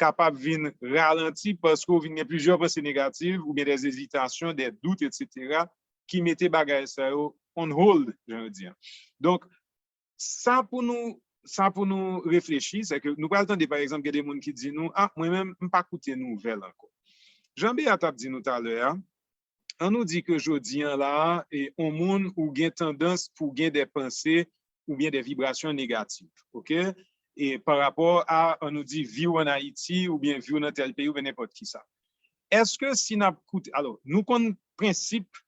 kapab vin ralanti paske w vin gen plizyè panse negatif oubyen dè ezitasyon, dè dout, etsetera, ki mete bagay sa yo on hold, jan yo di an. Donk, sa pou nou, sa pou nou reflechi, se ke nou pral tande, pa egzanp, gen de moun ki di nou, ah, mwen menm, m pa koute nouvèl ankò. Jan Bea t ap di nou talè a, an nou di ke jodi an la a, e, on moun ou gen tandans pou gen dè panse oubyen dè vibrasyon negatif, ok? E pa rapò a, an nou di, vi w ann Ayiti oubyen vi w nan tèl peyi oubyen nenpòt ki sa. Èske si n ap koute, alò, nou konn prensip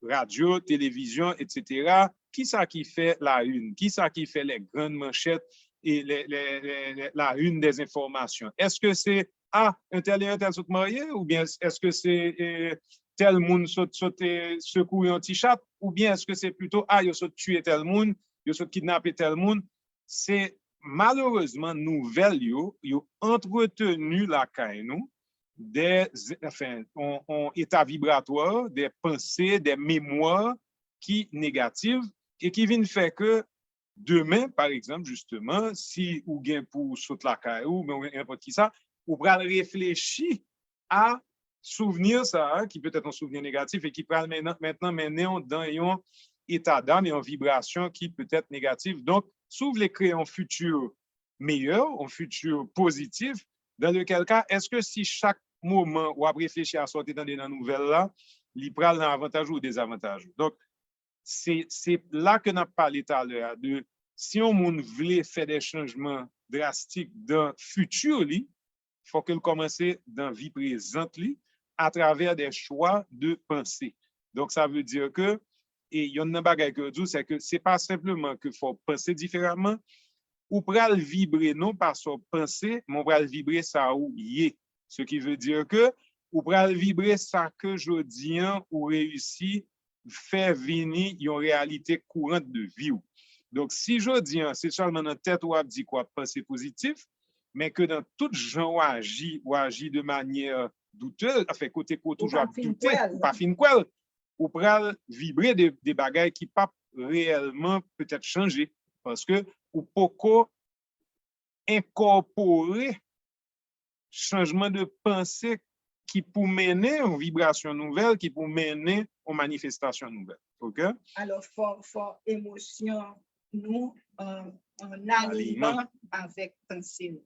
radyo, televizyon, etsetera, kisa ki fè la une? Kisa ki fè les grandes manchettes e les, les, les, les, la une des informations? Èske se, ah, entèl e entèl sot marye? Oubyen èske se, e, tèl moun sot, sot, e, sekouri yon ti chat? Oubyen èske se plito, ah, yo sot tiye tèl moun, yo sot kidnape tèl moun? Se malerezman nouvèl yo, yo antreteni lakay nou, dè, anfen, on, on eta vibratwa, dè panse, dè memwa ki negatif e ki vin fè ke demen, pa egzanp, jisteman, si ou gen pou w sot lakay ou, oubyen nenpòt ki sa, ou pral reflechi a souvni sa a, ki petèt yon souvni negatif e ki pral mennen, mentnan mennen w dan yon eta d'am, yon vibrasyon ki petèt negatif. Donk, si w vle kreye yon fiti meyè, yon fiti pozitif, dans lequel cas, èske si chak moman w ap reflechi a sa w te tande nan nouvèl la, li pral nan avantaj ou, dezavantaj ou. Donk, se, se la ke n ap pale talè a de si yon moun vle fè de chanjman drastik dan fiti li, fòk l kòmanse dan vi prezant li atravè de chwa de panse. Donk, sa vle di ke, e yonn nan bagay ke yo di w, se ke se pa senpleman ke fò w panse diferaman, ou pral vibre non pa sa w panse, men w pral vibre sa ou ye. Ce qui veut dire que ou pral vibre sa ke jodi an ou reyisi fè vini yon reyalite kourant de vi w. Donk, si jodi an se sèlman nan tèt ou w ap di ke w ap panse pozitif, men ke nan tout jan w aji, w aji de manyè doutez, anfen, kote ke w toujou ap doute, ou pa fin kwè l, ou pral vibre de, de bagay ki p ap reyèlman petèt chanje, paske ou poko enkòpore chanjman de panse ki pou mennen yon vibrasyon nouvèl, ki pou mennen yon manifestasyon nouvèl. Oke? Alò, fò, fò emosyon nou an, an aliyman avèk panse nou.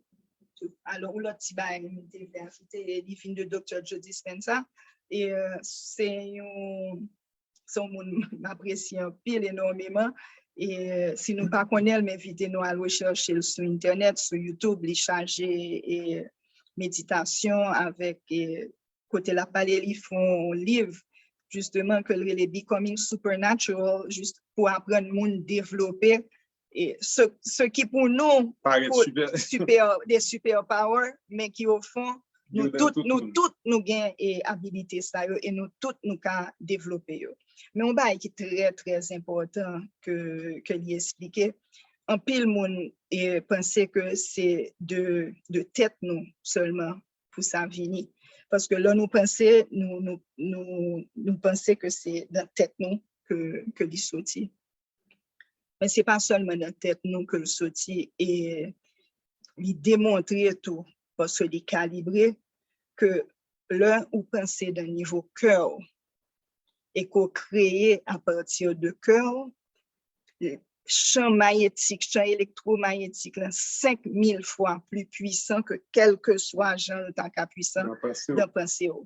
Alò, yon lòt ti bagay mwen te vle ajoute, e li vin de Doktè Joe Dispenza. E euh, se yon se yon moun m apresye anpil, enòmeman. E si nou pa konnen l, m envite nou al rechèche l sou entènèt, sou YouTube. Li chaje e meditasyon avèk e kote l ap pale, li fè yon liv jisteman ke l rele Becoming Supernatural, jis pou aprann moun devlope e se, se ki pou nou, Parèt pou super. Super, de super power, men ki ofon nou tout, nou tout nou gen e abilite sa yo e nou tout nou ka devlope yo. Men yon bagay ki trè, trè enpòtan ke, ke li esplike, anpil moun e panse ke se de, de tèt nou sèlman pou sa vini. Paske lè nou panse, nou, nou, nou, nou panse ke se nan tèt nou ke, ke li soti. Men se pa sèlman nan tèt nou ke l soti e li demontre tou, paske li kalibre, ke lè ou panse nan nivo kè w e ke w kreye apati de kè w, chan mayetik, chan elektwomayetik lan senk mil fwa pli pwisan ke kèlkeswa jan l ta ka pwisan nan panse w.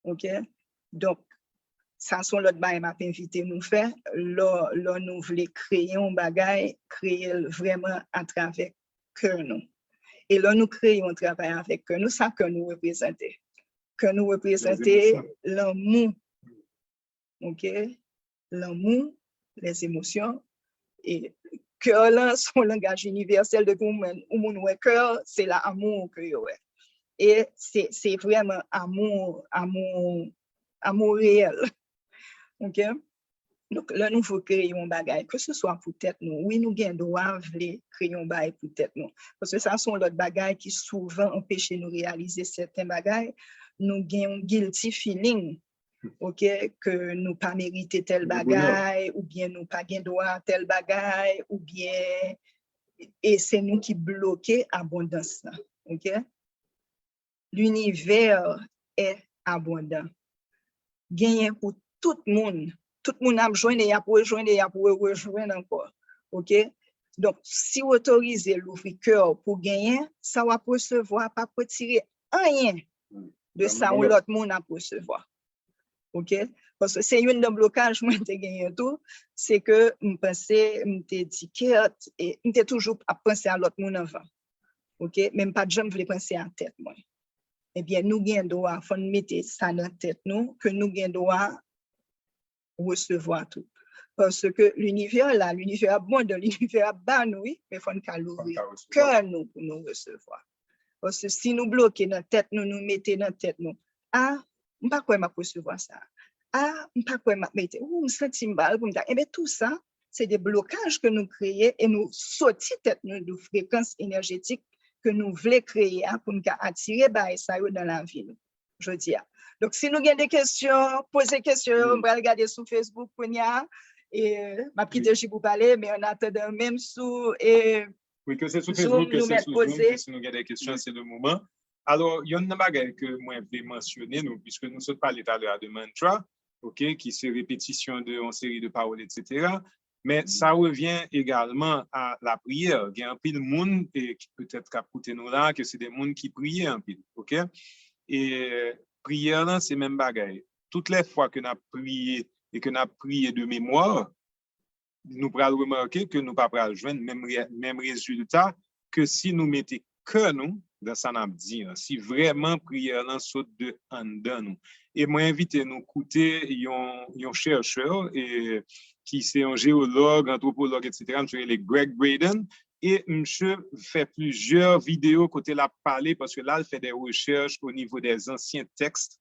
Oke? Donk, sa se yon lòt bagay m ap envite nou fè. Lè, lè nou vle kreye yon bagay, kreye l vrèman atravè kè nou. E lè nou kreye yon travay avèk kè nou, sa kè nou reprezante? Kè nou reprezante lanmou. Oke? Lanmou, les émotions. E kè lan se yon langaj inivèsèl. Depi yon moun, yon moun wè kè, se la amour ke yo wè. E se, se vrèman amour, amour, amour reyèl. Oke? Donk, lè nou vle kreye yon bagay, ke se swa pou tèt nou, wi, nou gen dwa vle kreye yon bagay pou tèt nou. Paske sa se yon lòt bagay ki souvan anpeche nou reyalize sèten bagay. Nou gen yon guilty feeling, oke, ke nou pa merite tèl bagay, oubyen nou pa gen dwa a tèl bagay, oubyen e se nou ki bloke abondans lan, oke? L'univers est abondant. Genyen pou tout moun. Tout moun ap jwenn e y ap rejwenn e y ap re-rejwenn ankò. Oke? Donk, si w otorize louvri kè w pou genyen, sa w ap resevwa p ap retire anyen de sa yon lòt moun ap resevwa. Oke? Paske se youn nan blokaj mwen te genyen tou, se ke m panse, m te di kèt, e m te toujou ap panse a lòt moun anvan. Oke? Men m pa t janm vle panse a tèt mwen. Ebyen, nou gen dwa, fò n mete sa nan tèt nou, ke nou gen dwa resevwa tou. Paske linivè la, linivè ap bondan, linivè ap ba nou, wi, men fò n ka louvri kè nou pou nou resevwa. Paske si nou bloke nan tèt nou, nou mete nan tèt nou, a, m pa kwè m ap resevwa sa. A, m pa kwè m ap mete, ou, m santi m pa al pou m ta. Enben, tou sa, se de blokaj ke nou kreye e nou soti tèt nou de frekans enèjetik ke nou vle kreye a pou n ka atire bagay sa yo nan lavi nou jodi a. Donk, si nou gen de kesyon, poze kesyon yo, m pral gade sou Facebook kounye a. E m ap kite Jibou pale, men an atandan, menm sou e Wi, ke se sou Facebook, ke se sou Zoom, ke si nou gen de kesyon, se le moman. Alò, yonn nan bagay ke mwen vle mansyone nou, piske nou sot pale talè a de mantra, oke, ki se repetisyon de yon seri de pawòl, etsetera. Men sa revyen egalman a lapriyè. Gen anpil moun e ki petèt k ap koute nou la, ke se de moun ki priye anpil, oke? E priyè lan, se menm bagay. Tout lè fwa ke n ap priye e ke n ap priye de memwa, nou pral remake ke nou pa pral jwenn menm, re- menm rezilta ke si nou mete kè nou dan sa n ap di an, si vrèman priyè lan sot de anndan nou. E mwen envite nou koute yon, yon chèchè e, ki se yon jewològ, antwopològ, etsetera, misye rele Gregg Braden. E misye fè plizyè videyo kote l ap pale, paske la, l fè de rechèch o nivo de ansyen tèks,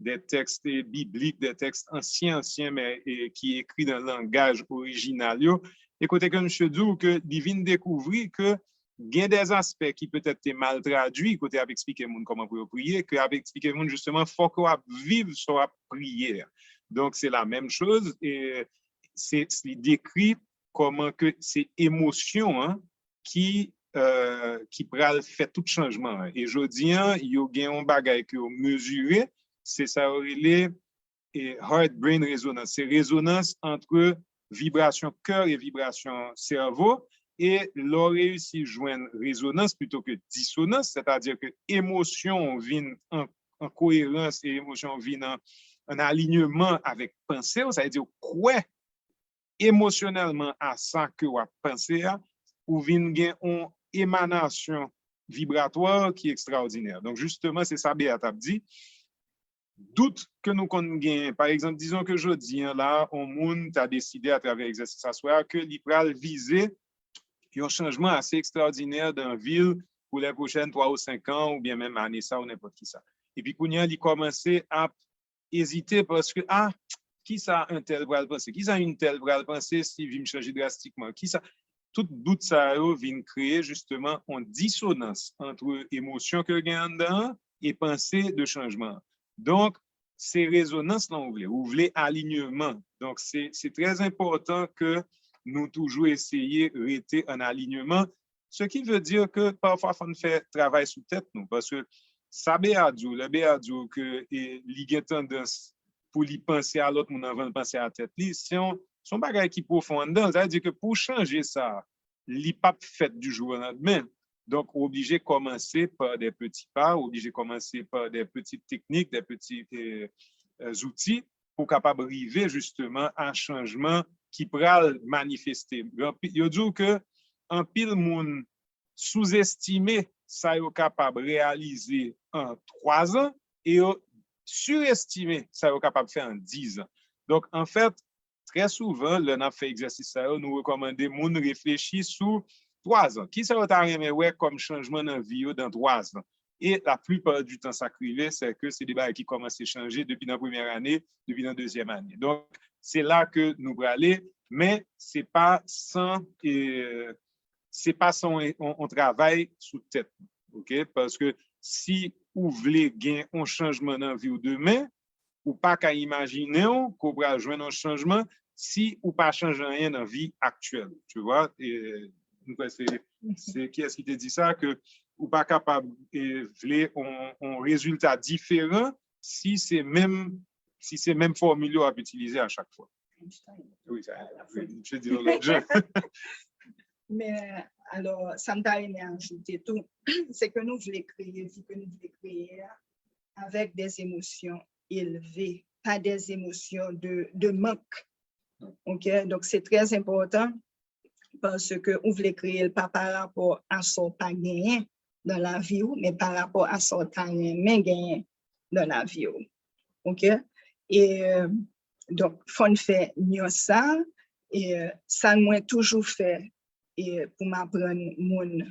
de tèks biblik, de tèks ansyen, ansyen, men e, ki ekri nan langaj orijinal yo. E kote ke misye di w ke li vin dekouvri ke gen de aspè ki petèt te mal tradui, kote ap eksplike moun kòman pou yo priye, ke ap eksplike moun jisteman fòk w ap viv sa w ap priye a. Donk, se la menm choz, e se, li dekri kòman ke se emosyon an ki, euh, ki pral fè tout chanjman an. E jodi an, yo gen yon bagay ke yo mezire, se sa yo rele e heart brain resonance. Se rezonans ant vibrasyon kè e vibrasyon sèvo. E lè w reyisi jwenn rezonans plito ke disonans, sètadi ke emosyon w vin an, an koerans e emosyon w vin an, an alinyeman avèk panse w, sa vle di w kwè emosyonèlman a sa ke w ap panse a, ou vin gen yon emanasyon vibratwa ki ekstraòdinè. Donk, jisteman, se sa Bea t ap di. Dout ke nou konn genyen, pa egzanp, dizon ke jodi an la, yon moun ta deside atravè egzèsis aswè a ke li pral vize yon chanjman ase ekstraòdinè dan vi l pou lè pwochèn twa ou senk an, oubyen menm ane sa, ou nenpòt ki sa. Epi kounye a, li kòmanse ap ezite paske, ah, kisa entèl pral panse? Kisa entèl pral panse si vi m chanje drastikman? Kisa, tout dout sa yo vin kreye jisteman yon disonans ant emosyon ke l gen anndan an e panse de chanjman an. Donk, se rezonans lan ou vle. Ou vle alinyeman. Donk, se, se trè enpòtan ke nou toujou eseye rete an alinyeman. Ce qui veut dire que parfois, fò n fè travay sou tèt nou. Paske sa Bea di w, lè Bea di w ke e, li gen tandans pou li panse a lòt moun anvan l panse a tèt li, se yon, se yon bagay ki pwofon anndan l. Sa vle di ke pou chanje sa, li p ap fèt du jour au lendemain. Donk, ou oblije kòmanse pa de peti pa, ou oblije kòmanse pa de peti teknik, de peti e, e, zouti pou kapab rive jisteman a chanjman ki pral manifeste. Yo di w ke anpil moun souzestime sa yo kapab reyalize an twa zan e yo sirestime sa yo kapab fè an diz an. Donk, anfèt, trè souvan, lè n ap fè egzèsis sa yo, nou rekòmande moun reflechi sou twa zan. Kisa yo ta renmen wè kòm chanjman nan vi yo dan twa zan? E la plupart du temps, sa k rive, se ke se de bagay ki kòmanse chanje depi nan premyè ane, depi nan dezyèm ane. Donk, se la ke nou prale, men se pa san, e, se pa san yon, yon, yon travay sou tèt nou, oke? Paske si ou vle gen yon chanjman nan vi w demen, ou pa ka imajine w ke w pral jwenn yon chanjman si ou pa chanje anyen nan vi aktyèl, tu vois? E, m kwè se, se kiyès ki te di sa, ke ou pa kapab e, vle yon, yon rezilta diferan si se menm, si se menm fòmil yo w ap itilize a chak fwa. Wi, sa, wi, misye di l yon lòt jan. Men, alò, sa m ta renmen ajoute tou, se ke nou vle kreye, vi ke nou vle kreye a, avèk de emosyon elve, pa de emosyon de, de mank. Oke? Donk, se trè enpòtan paske ou vle kreye l pa pa rapò a sa w pa genyen dan lavi w, men pa rapò a sa w ta renmen genyen dan lavi w. Oke? E, donk, fò n fè nyans sa, e, sa mwen toujou fè e, pou m aprann moun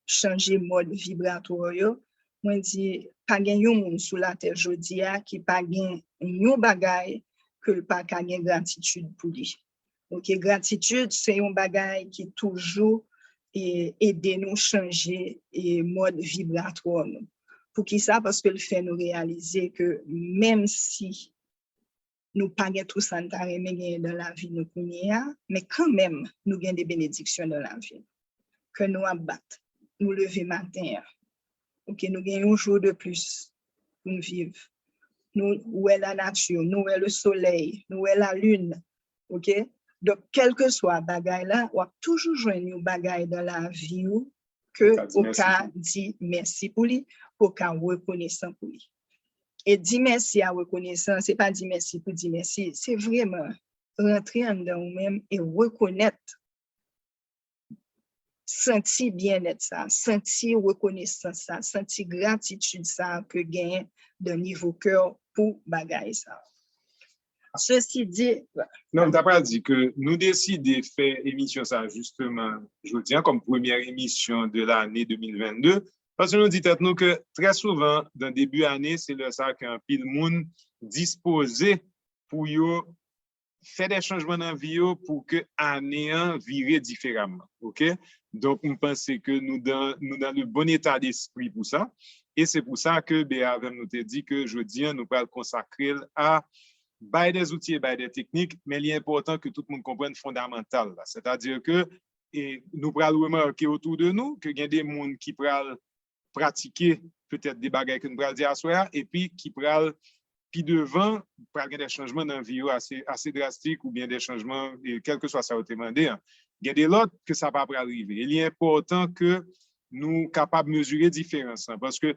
chanje mòd vibratwa yo, mwen di, pa gen yon moun sou latè jodi a ki pa gen yon bagay ke l pa ka gen gratitid pou li. Oke, gratitid se yon bagay ki toujou e, ede nou chanje e, mòd vibratwa nou. Poukisa? Paske l fè nou reyalize ke menm si nou pa gen tou sa n ta renmen genyen dan lavi nou kounye a, men kanmenm, nou gen de benediksyon dan lavi nou. Kè nou ap bat, nou leve maten an. Oke, nou gen yon jou de plis pou n viv. Nou wè lanati, nou wè le solèy, nou wè lalin. Oke? Donk, kèlkeswa bagay la, w ap toujou jwenn yon bagay dan lavi w ke ou ka di mèsi pou li, ke ou ka rekonesan pou li. E di mèsi a rekonesan, se pa di mèsi pou di mèsi, se vrèman rantre anndan ou menm e rekonèt, santi byennèt sa, santi rekonesans sa, santi gratitid sa ke genyen dan nivo kè w pou bagay sa. Sesi di, Non, m ta pral di ke nou deside fè emisyon sa jisteman jodi a kòm premyè emisyon de lane de mil vennde, paske nou di tèt nou ke trè souvan, dan debi ane, se lè sa ke anpil moun dispoze pou yo fè de chanjman nan vi yo pou ke ane an vire diferaman. Oke? Donk, m panse ke nou dan, nou dan le bon eta despri pou sa. E se pou sa ke Bea avè m nou te di ke jodi a, nou pral konsakre l a bay de zouti e bay de teknik, men li enpòtan ke tout moun konprann fondamantal la. Sètadi ke e nou pral remake otou de nou ke gen de moun ki pral pratike petèt de bagay ke nou pral di aswè a, epi ki pral pi devan, pral gen de chanjman nan vi yo ase, ase drastik oubyen de chanjman, e, kèlkeswa sa yo te mande an. Gen de lòt ke sa pa pral rive. E li enpòtan ke nou kapab mezire diferans lan, paske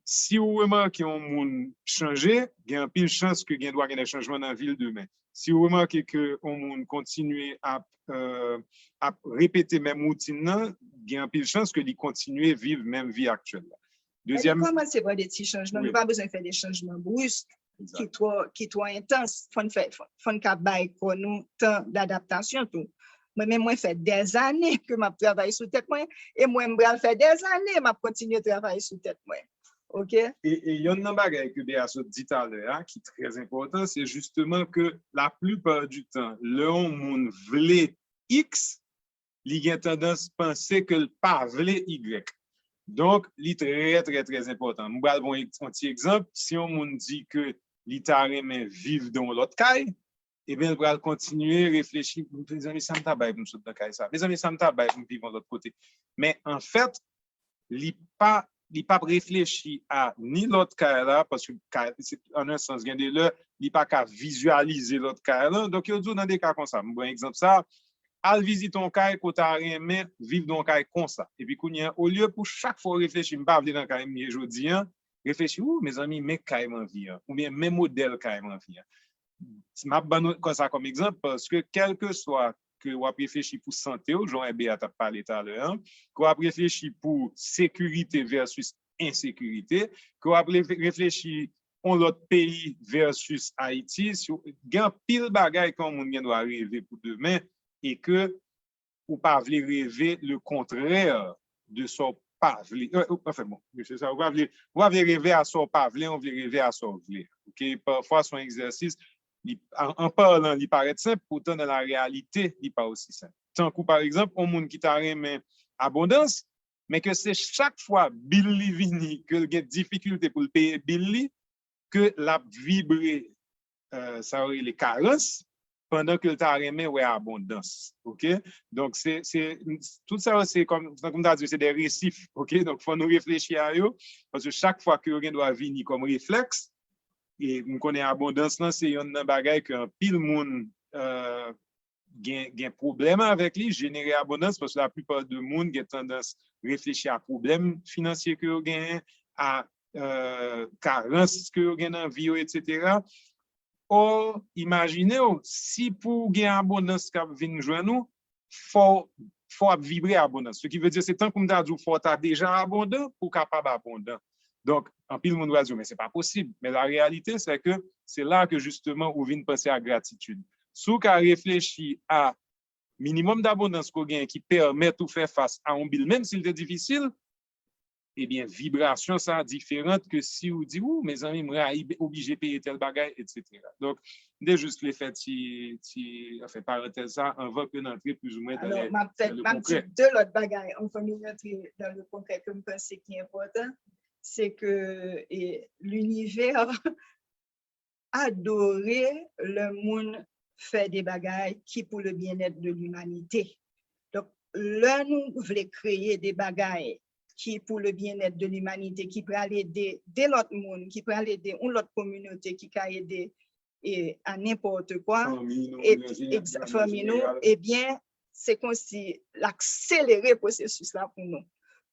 si w remake yon moun chanje, gen anpil chans ke gen dwa gen de chanjman nan vi l demen. Si w remake ke yon moun kontinye ap, euh, ap repete menm woutin nan, gen anpil chans ke li kontinye viv menm vi aktyèl la. Dezyèm, kòmanse pa de ti chanjman, nou pa bezwen fè de chanjman brisk ki twò, ki twò entans. Fò n fè, fò n ka bay kò nou tan dadaptasyon tou. Mwen menm, mwen fè dèzane ke m ap travay sou tèt mwen, e mwen m pral fè dèzane m ap kontinye travay sou tèt mwen. Oke? E, e yonn nan bagay ke Bea sot di talè a, ki trè enpòtan, se jisteman ke laplipa di tan, lè yon moun vle X, li gen tandans panse ke l pa vle Y. Donk, li trè, trè, trè enpòtan. M pral ba w yon ti egzanp. Si yon moun di ke li ta renmen viv dan yon lòt kay, ebyen, l pral kontinye reflechi, mezanmi, sa m ta bay pou m sot nan kay sa? Mezanmi, sa m ta bay pou m viv yon lòt kote? Men, anfèt, li pa, li p ap reflechi a ni lòt kay la, paske kay, se, an yon sans, gen de lè, li pa ka vizyalize lòt kay lan. Donk, yo di w nan de ka konsa, m pran egzanp sa, al vizite yon kay ke w ta renmen viv nan yon kay konsa. Epi kounye a, olye pou chak fwa w reflechi, m pa vle nan kay m ye jodi a, reflechi, ou, mezanmi, men kay m anvi an, oubyen men modèl kay m anvi an. M ap ban nou konsa kòm egzanp, paske kèlkeswa ke w ap reflechi pou sante w, jan Bea t ap pale talè an, ke w ap reflechi pou sekirite versus ensekirite, ke w ap reflechi yon lòt peyi versus Ayiti, gen anpil bagay ke yon moun gen dwa reve pou demen, e ke ou pa vle reve le kontrè de sa w pa vle. Anfen, bon, mesye sa, ou pa vle, ou pa vle reve a sa w pa vle, ou vle reve a sa w vle. Oke, pafwa, se yon egzèsis, li, an, an palan, li parèt senp, poutan, nan la reyalite, li pa osi senp. Tankou, pa egzanp, yon moun ki ta renmen abondans, men ke se chak fwa bil li vini, ke l gen difikilte pou l peye bil li, ke l ap vibre, euh, sa yo rele karans, pandan ke l ta renmen wè abondans. Oke? Donk, se, se, tout sa yo, se kòm, tankou m ta di, se de resif. Oke? Donk, fò nou reflechi a yo, paske chak fwa ke yo gen dwa vini kòm reflèks, e m konnen abondans lan, se yonn nan bagay ke anpil moun, euh, gen, gen pwoblèm avèk li, jenere abondans, paske laplipa de moun gen tandans reflechi a pwoblèm finansye ke yo genyen, a, euh, karans ke yo gen nan vi yo, etsetera. Ò, imajine w, si pou w gen abondans k ap vin jwenn ou, fò, fò w ap vibre abondans. Se ki vle di, se tankou m ta di w, fò w ta deja abondan pou w kapab abondan. Donk, anpil moun pral di w, men se pa posib. Men la reyalite, se ke se la ke jisteman ou vin panse a gratitid. Si w ka reflechi a minimòm dabondans ke w genyen ki pèmèt ou fè fas a yon bil, menm si l te difisil, ebyen, vibrasyon sa a diferan ke si w di, ou, mezanmi, m rayi oblije peye tèl bagay, etsetera. Donk, m te jis vle fè ti, ti, anfen, parantèz sa a anvan ke n antre plizoumwen dan le konkrè. M ap di de lòt bagay anvan nou rantre dan le konkrè ke m panse ki enpòtan, se ke, e, linivè adore lè moun fè de bagay ki pou le byennèt de limanite. Donk, lè nou vle kreye de bagay ki pou le byennèt de limanite, ki pral ede de lòt moun, ki pral ede yon lòt kominote, ki ka ede, e, a nenpòt kwa, fanmi nou, ebyen, se konsi l akselere pwosesis la pou nou.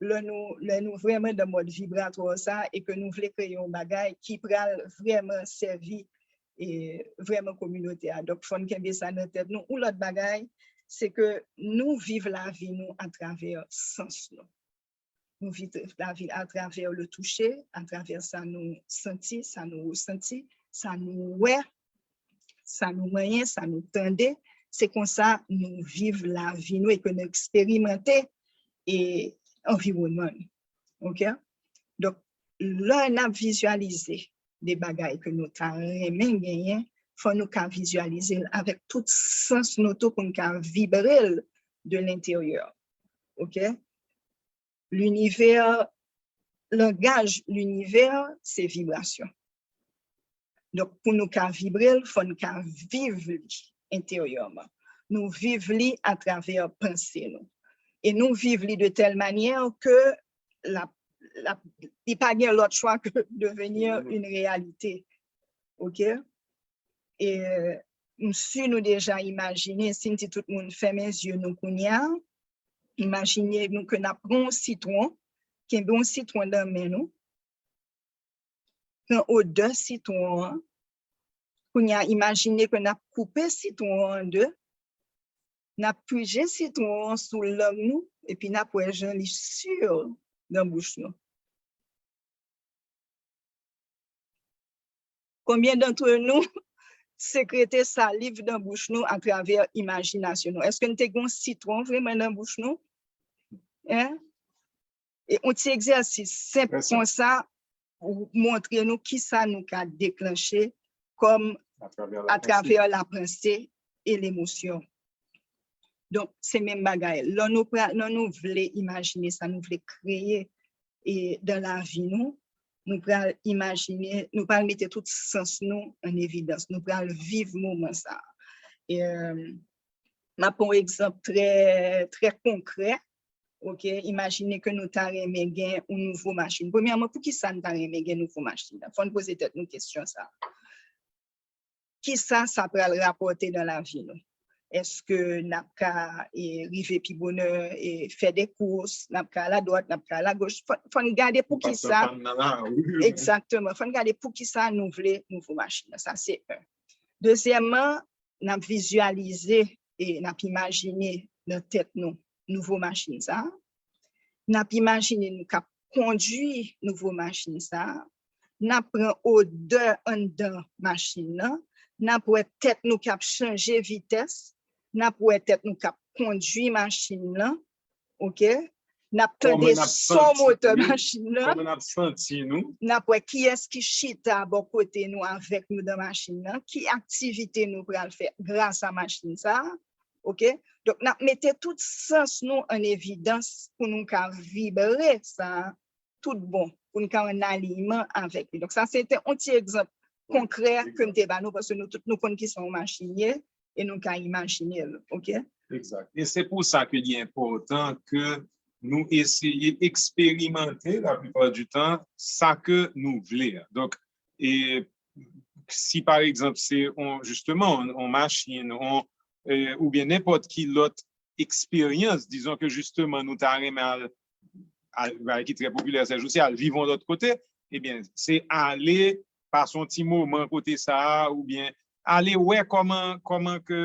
lè nou, lè nou vrèman nan mòd vibratwa sa e ke nou vle kreye yon bagay ki pral vrèman sèvi e vrèman kominote a. Donk, fò n kenbe sa nan tèt nou. Yon lòt bagay, se ke nou viv lavi nou atravè sans nou. Nou viv lavi atravè le toucher, atravè sa nou santi, sa nou resanti, sa nou wè, sa nou manyen, sa nou tande. Se konsa nou viv lavi nou e ke nou eksperimante e anviwònman nou. Oke? Donk, lè n ap vizyalize de bagay ke nou ta renmen genyen, fò nou ka vizyalize l avèk tout sans nou tou pou n ka vibre l de lenteryè. Oke? Linivè, langaj linivè, se vibrasyon. Donk, pou nou ka vibre l, fò n ka viv li enteryèman. Nou viv li atravè panse nou. E nou viv li de tèl manyè ke l ap, l ap, li pa gen lòt chwa ke devenir une réalité. Oke? E m si nou deja imajine, si n di tout moun fèmen zye nou kounye a, imajine nou ke n ap pran yon sitwon, kenbe yon sitwon nan men nou, pran odè sitwon an. Kounye a, imajine ke n ap koupe sitwon an an de, n ap pije sitwon an sou lang nou, epi n ap wè jan li si nan bouch nou. Konbyen d'antre nou sekrete saliv nan bouch nou atravè imajinasyon nou? Èske n te gen yon sitwon vrèman nan bouch nou? Hein? E yon ti egzèsis senp konsa, montre nou kisa nou ka deklanche kòm atravè lapanse e lemosyon. Donk, se menm bagay. Lè nou, lè nou vle imajine sa nou vle kreye e dan lavi nou, nou pral imajine, nou pral mete tout sans nou an evidans. Nou pral viv moman sa. E, m ap pran yon egzanp trè, trè konkrè. Oke, imajine ke nou ta renmen gen yon nouvo machin. Premyèman, poukisa n ta renmen gen nouvo machin nan? Fò n poze tèt nou kesyon sa. Kisa sa pral rapòte nan lavi nou? Èske n ap ka e, rive pi bonè, e, fè de kous, n ap ka aladwat, n ap ka alagoch? Fò, fò n gade poukisa. Egzakteman. Fò n gade poukisa nou vle nouvo machin nan. Sa se yon. Dezyèmman, n ap vizyalize e n ap imajine nan tèt nou nouvo machin sa a. N ap imajine nou k ap kondui nouvo machin sa a. N ap pran odè anndan machin nan. N ap wè tèt nou k ap chanje vitès. N ap wè tèt nou k ap kondui machin nan. Oke? N ap tande son motè machin nan. Kòman n ap santi nou? N ap wè kiyès ki chita bò kote nou avèk nou nan machin nan. Ki aktivite nou pral fè gras a machin sa a? Oke? Donk, n ap mete tout sans nou an evidans pou nou ka vibre sa tout bon, pou n ka an aliyman avèk li. Donk, sa se te yon ti egzanp konkrè ke m te ba nou, paske nou tout nou konn kisa yon machin ye, e nou ka imajine l, oke? Egzak. E se pou sa ke li enpòtan ke nou eseye eksperimante, laplipa di tan, sa ke nou vle a. Donk, e si pa egzanp se on, jisteman, on, on machin, on, e, oubyen nenpòt ki lòt eksperyans, dizon ke jisteman nou ta renmen al, al, bagay ki trè popilè sèjousi, al viv yon lòt kote, ebyen, se ale, pase yon ti moman kote sa a, oubyen ale wè kòman, kòman ke,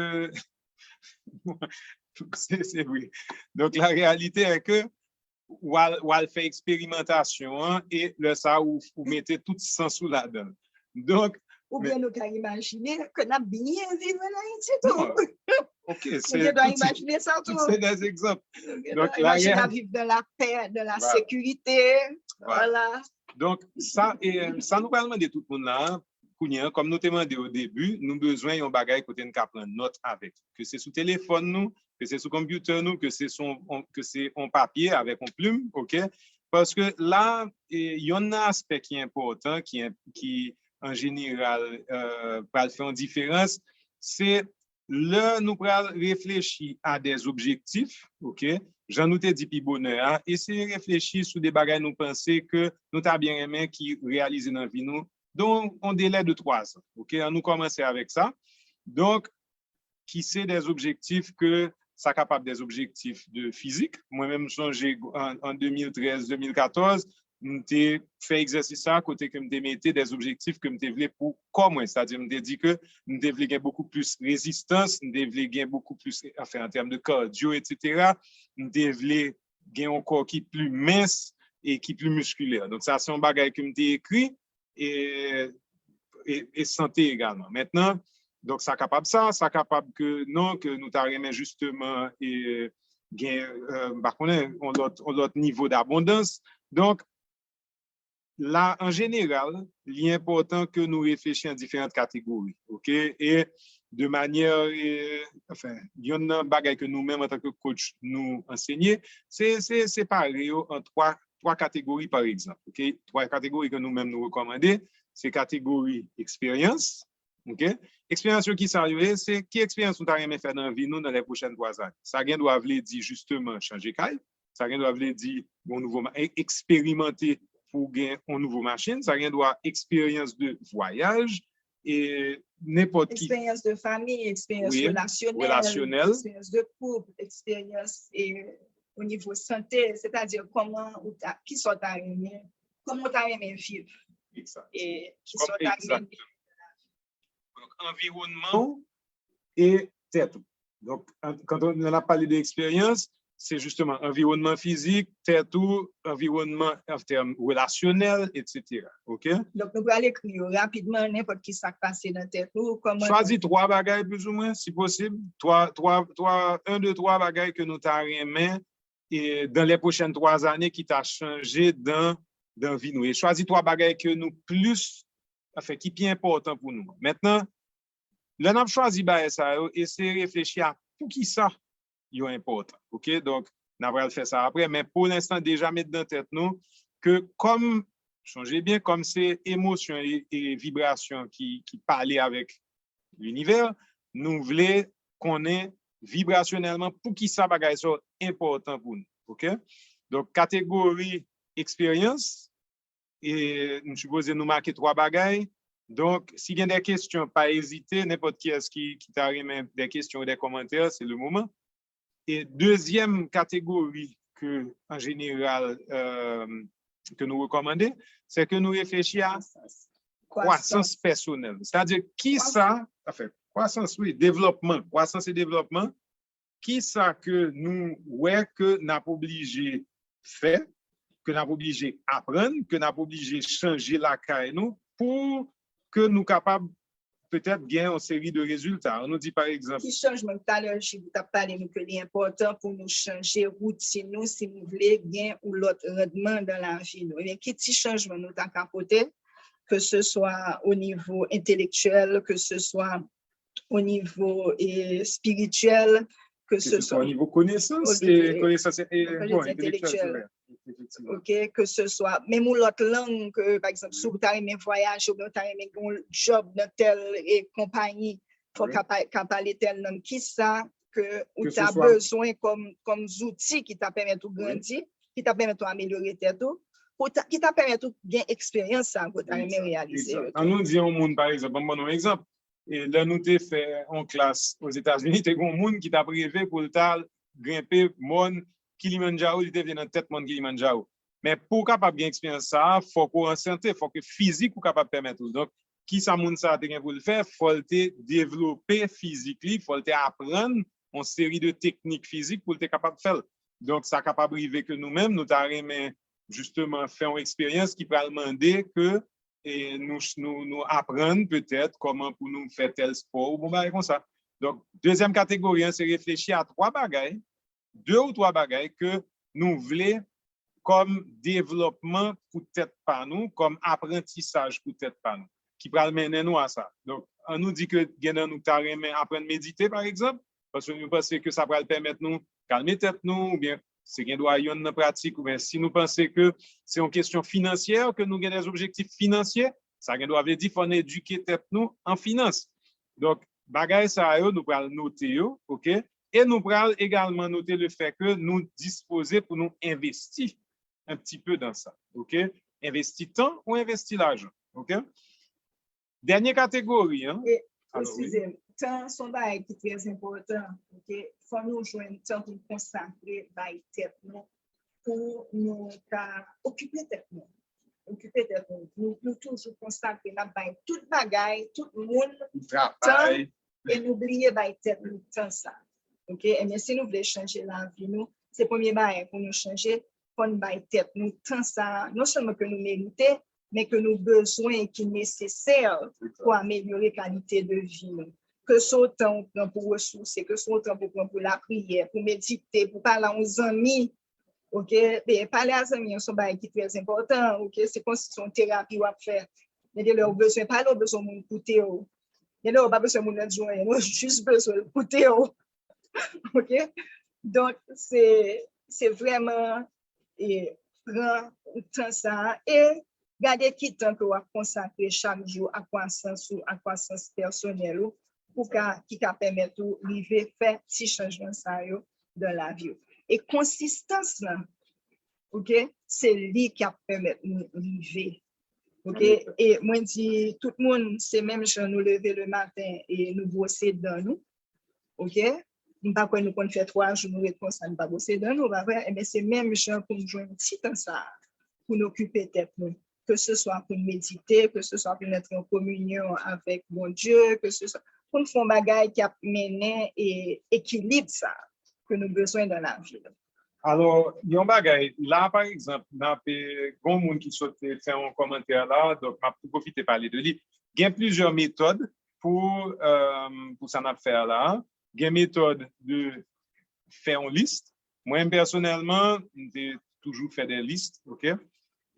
se, se vre. Donk, la réalité est que w al, w al fè eksperimantasyon an, e lè sa a, ou, ou mete tout sans ou ladan l. Donk, oubyen nou ka imajine ke n ap byen viv ann Ayiti tou. Oke, se, nou gen dwa imajine sa tou. Se de egzanp. Donk, la, imajine ap viv dans la paix, dans la sécurité. Voilà. Donk, sa, e, sa nou pral mande tout moun la, kounye a, kòm nou te mande o debi, nou bezwen yon bagay kote n ka pran nòt avèk. Ke se sou telefòn nou, ke se sou konpyutè nou, ke se sou, ke se on papye avèk on plim, oke? Paske la, e, yonn nan aspè ki enpòtan, ki, ki an jeneral, e, pral fè yon diferans, se lè nou pral reflechi a des objectifs, oke? Jan nou te di pi bonè a, eseye reflechi sou de bagay nou panse ke nou ta byen renmen ki reyalize nan vi nou, dans un délai de twa zan, oke? An nou kòmanse avèk sa. Donk, ki se des objectifs ke sa kapab des objectifs de fizik. Mwen menm, m sonje an, an de mil trèz, de mil katòz, m te fè egzèsis sa a kote ke m te mete des objectifs ke m te vle pou kò mwen. Sètadi, m te di ke m te vle gen bokou plis rezistans, m te vle gen bokou plis, anfen, an tèm de cardio, et cetera. M te vle gen yon kò ki pli mens e ki pli miskilè. Donk, sa se yon bagay ke m te ekri e, e, e sante egalman. Mentnan, donk, sa kapab sa, sa kapab ke non, ke nou ta renmen jisteman e, gen, euh, m pa konnen, yon lòt, yon lòt nivo dabondans. Donk, la, an jeneral, li enpòtan ke nou reflechi an diferan kategori, oke? E de manyè, e, anfen, yonn nan bagay ke nou menm antanke coach nou ansenye, se, se separe yo an twa, twa kategori, pa egzanp, oke? Twa kategori ke nou menm nou rekòmande, se kategori eksperyans, oke? Eksperyans yo, ki sa yo ye? Se ki eksperyans nou ta renmen fè nan vi nou nan les prochaines trois années. Sa gen dwa vle di jisteman chanje kay, sa gen dwa vle di yon nouvo, eksperimante pou gen yon nouvo machin, sa gen dwa eksperyans de vwayaj, e nenpòt ki. Eksperyans de fanmi, eksperyans relasyonèl, eksperyans de koup, eksperyans o nivo sante, sètadi kòman ou ta, ki sa w ta renmen, kòman w ta renmen viv, e ki sa w ta renmen. Donk, anviwònman w e tèt ou. Donk, kan nou ap pale de eksperyans, se jisteman anviwònman fizik, tèt ou, anviwònman an tèm relasyonèl, et cetera. Oke? Donk, nou pral ekri yo rapidman, nenpòt ki sa k pase nan tèt nou, kòman. Chwazi twa bagay, plizoumwen, si posib. Twa, twa, twa, en, de, twa bagay ke nou ta renmen e, dans les prochaines trois années ki ta chanje dan, dan vi nou. E chwazi twa bagay ke nou plis, anfen, ki pi enpòtan pou nou. Mentnan, lè n ap chwazi bagay sa yo, eseye reflechi a poukisa yo enpòtan. Oke? Donk, n a pral fè sa apre, men pou lenstan, deja met dan tèt nou ke kòm, sonje byen, kòm se emosyon e, e vibrasyon ki, ki pale avèk linivè, nou vle konnen vibrasyonèlman poukisa bagay sa yo enpòtan pou nou. Oke? Donk, kategori eksperyans, e m sipoze nou make twa bagay. Donk, si gen de kesyon, pa ezite, nenpòt kiyès ki, ki ta renmen de kesyon ou de kòmantè, se le moman. E dezyèm kategori ke, an jeneral, euh, ke nou rekòmande, se ke nou reflechi a kwasans pèsonèl. Sètadi, ki sa, anfen, kwasans, wi, devlòpman, kwasans e devlòpman, ki sa ke nou wè ke n ap oblije fè, ke n ap oblije aprann, ke n ap oblije chanje lakay nou pou ke nou kapab petèt gen yon seri de rezilta. Ann nou di, pa egzanp. Ki chanjman, talè, Jib, ou t ap pale nou ke li enpòtan pou nou chanje woutin nou si nou vle gen yon lòt randman nan lavi nou. Ebyen, ki ti chanjman nou ta ka pote, ke se swa o nivo entelektyèl, ke se swa o nivo, e, espirityèl, ke se swa o nivo konesans, e, konesans, e, bon, entelektyèl, se vre. Efektivman. Oke, ke se swa menm yon lòt lang, ke, pa egzanp, si w ta renmen vwayaje oubyen w ta renmen gen yon djòb nan tèl, e, konpayi, fò w ka pa-, ka pale tèl lang. Kisa ke ou ta bezwen kòm, kòm zouti ki ta pèmèt ou grandi, ki ta pèmèt ou amelyore tèt ou, pou ta, ki ta pèmèt ou gen eksperyans sa ke w ta renmen reyalize yo? Ann nou di yon moun, pa egzanp, ban m ban nou yon egzanp, e lè nou te fè yon klas Ozetazini, te gen yon moun ki t ap reve pou l ta al grenpe mòn Kilimanjaro, li te vle nan tèt mòn Kilimanjaro. Men pou w kapab gen eksperyans sa a, fòk ou an sante, fòk fizik ou kapab pèmèt ou. Donk, ki sa moun sa a te gen pou l fè? Fò l te devlope fizik li, fò l te aprann yon seri de teknik fizik pou l te kapab fè l. Donk, sa kapab rive ke nou menm, nou ta renmen jisteman fè yon eksperyans ki pral mande ke, e, nou, nou, nou aprann petèt kòman pou nou fè tèl spò ou bon bagay konsa. Donk, dezyèm kategori an, se reflechi a twa bagay, de ou twa bagay ke nou vle kòm devlòpman pou tèt pa nou, kòm aprantisaj pou tèt pa nou, ki pral mennen nou a sa. Donk, ann nou di ke gen nan nou ki ta renmen aprann medite, pa egzanp, paske nou panse ke sa pral pèmèt nou kalme tèt nou, oubyen se gen dwa yonn nan pratik, oubyen si nou panse ke se yon kesyon finansyè, ke nou gen de objektif finansye, sa gen dwa vle di fò n edike tèt nou an finans. Donk, bagay sa yo, nou pral note yo, oke? E nou pral egalman note le fè ke nou dispoze pou nou envesti un petit peu dans ça, oke? Envesti tan ou envesti lajan, oke? Dènye kategori an. E, eskize m, tan se yon bagay ki trè enpòtan, oke? fò nou jwenn tan pou n konsakre bay tèt nou, pou nou ka okipe tèt nou. Okipe tèt nou. Nou, nou toujou konsakre, n ap bay tout bagay, tout moun tan, e nou bliye bay tèt nou tan sa. Ok? Ebyen, si nou vle chanje lavi nou, se premye bagay pou nou chanje, fò n bay tèt nou tan sa, non sèlman ke nou merite, men ke nou bezwen e ki nesesè pou amelyore kalite de vi nou. Ke se w tan ou pran pou resouse, ke se w tan pou pran pou lapriyè, pou medite, pou pale a yon zanmi, ok? E pale a zanmi an se yon bagay ki trè enpòtan, ok? Se kòmsi se yon terapi w ap fè. Men gen lè ou bezwen pale, ou bezwen moun koute w. Gen lè ou pa bezwen moun nan di w anyen, non, ou jis bezwen l koute w. Ok? Donk, se, se vrèman e pran tan sa a e gade ki tan ke w ap konsakre chak jou a kwasans ou, a kwasans pèsonèl ou, pou ka, ki ka pèmèt ou rive fè ti chanjman sa yo dan lavi w. E konsistans lan, ok, se li k ap pèmèt nou rive. Ok? E mwen di tout moun, se menm jan nou leve le maten e nou bwose dan nou. Ok? M pa kwè nou konn fè twa jou, nou ret konsa, nou pa bwose dan nou, pa vre? Ebyen, se menm jan pou n jwenn ti tan sa a, pou n okipe tèt nou. Ke se swa pou n medite, ke se swa pou n antre an kominyon avèk Bondye, ke se swa pou n fè yon bagay ki ap mennen e, ekilib sa a ke nou bezwen dan lavi nou. Alò, yon bagay, la, pa egzanp, n ap, eh, gon moun ki sot fè yon kòmantè la, donk m ap tou pwofite pale de li. Gen plizyè metòd pou, eh, pou sa n ap fè a la. Gen metòd de fè yon lis. Mwen, pèsonèlman, m te toujou fè de lis, ok?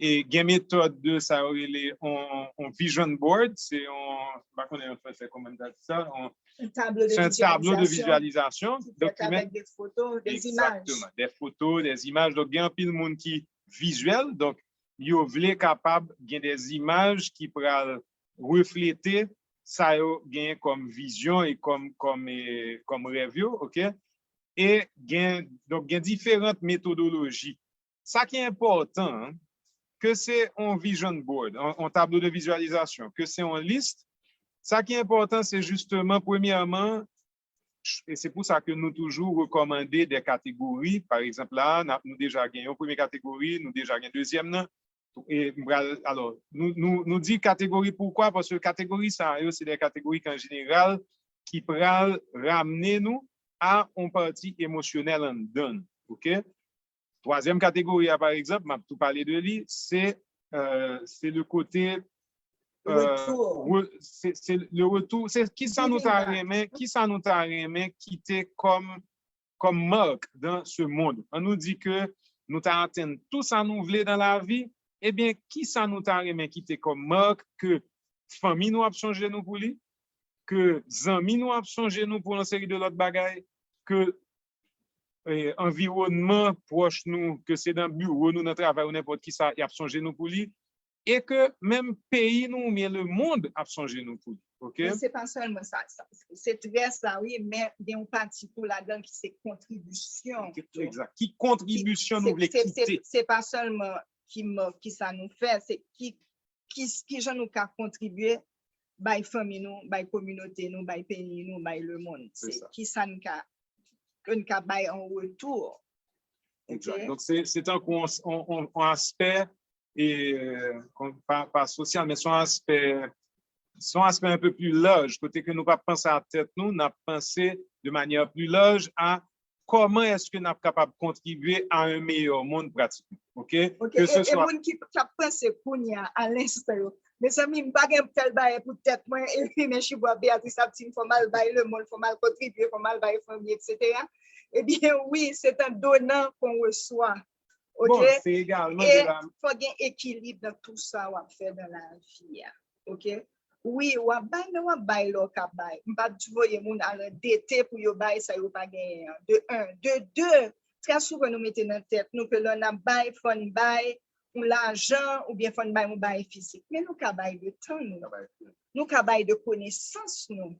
E gen metòd de sa yo rele on, on vision board, se yon, m pa konnen an fransè kòman m ta di sa, on, Un tableau de se yon tablo de visualisation vizyalizasyon. Ki fèt avèk de foto, de zimaj. Egzakteman, de foto, de zimaj. Donk, gen anpil moun ki vizyèl, donk, yo vle kapab gen de zimaj ki pral reflete sa yo gen kòm vizyon e kòm, kòm, e, kòm rèv yo, ok? E gen, donk, gen diferan metodoloji. Sa ki enpòtan, ke se yon vision board, yon, yon tablo de vizyalizasyon, ke se yon lis, sa ki enpòtan, se jisteman, premyèman, e se pou sa ke nou toujou rekòmande de kategori. Pa egzanp, la, n ap, nou deja gen yon premye kategori, nou deja gen dezyèm nan. E m pral, alò, nou, nou, nou di kategori poukwa? Paske kategori sa yo, se de kategori ki, an jeneral, ki pral ramne nou a yon pati emosyonèl anndan nou, ok? Twazyèm kategori a, pa egzanp, m ap tou pale de li, se, euh, se le kote, euh, Retour. re- se, se le retour, se kisa nou ta Giving back. Renmen, kisa nou ta renmen kite kòm, kòm mark dans ce monde. An nou di ke nou ta atenn tou sa nou vle dan lavi, ebyen, kisa nou ta renmen kite kòm mark ke fanmi nou ap sonje nou pou li, ke zanmi nou ap sonje nou pou yon seri de lòt bagay, ke eh, anviwònman pwòch nou, ke se nan biwo nou, nan travay ou nenpòt ki sa, y ap sonje nou pou li, e ke menm peyi nou oubyen lemonn ap sonje nou pou li. Ok? Men se pa sèlman sa, sa. Se trè sa, wi, men gen yon pati tou ladan ki se kontribisyon. Egzak. Ki kontribisyon nou vle kite? Se pa sèlman ki, ki sa nou fè, se ki, ki, ki jan nou ka kontribye bay fanmi nou, bay kominote nou, bay peyi nou, bay lemonn. Se ki sa nou ka, ke nou ka bay an retou. Egzak. Donk, se, se tankou yon, yon, yon, yon aspè, e, pa, pa sosyal, men se yon aspè, se yon aspè un peu plus large, kote ke nou pa panse a tèt nou, n ap panse de manière plus large a kòman èske n ap kapab kontribye a un meilleur monde pratiquement. Ok? Ok, e, e moun ki, ki ap panse kounye a, a lenstan yo, mezanmi, m pa gen tèl bagay pou tèt mwen, epi men chibwa Beatrice ap di m fò m al bay lemonn, fò m al kontribye, fò m al bay fanmi, etsetera. Ebyen, wi, c'est un donnant qu'on reçoit. Ok? Bon, se egalman de la. Fò gen ekilib nan tou sa w ap fè nan lavi a. Ok? Wi, w ap bay, men w ap bay lè w ka bay. M p ap di voye moun al andete pou yo bay sa yo pa genyen an. De un. De de, trè souvan nou mete nan tèt nou ke lè n ap bay, fò n bay yon lajan oubyen fò n bay yon bagay fizik. Men nou ka bay de tan nou. Nou ka bay de konesans nou.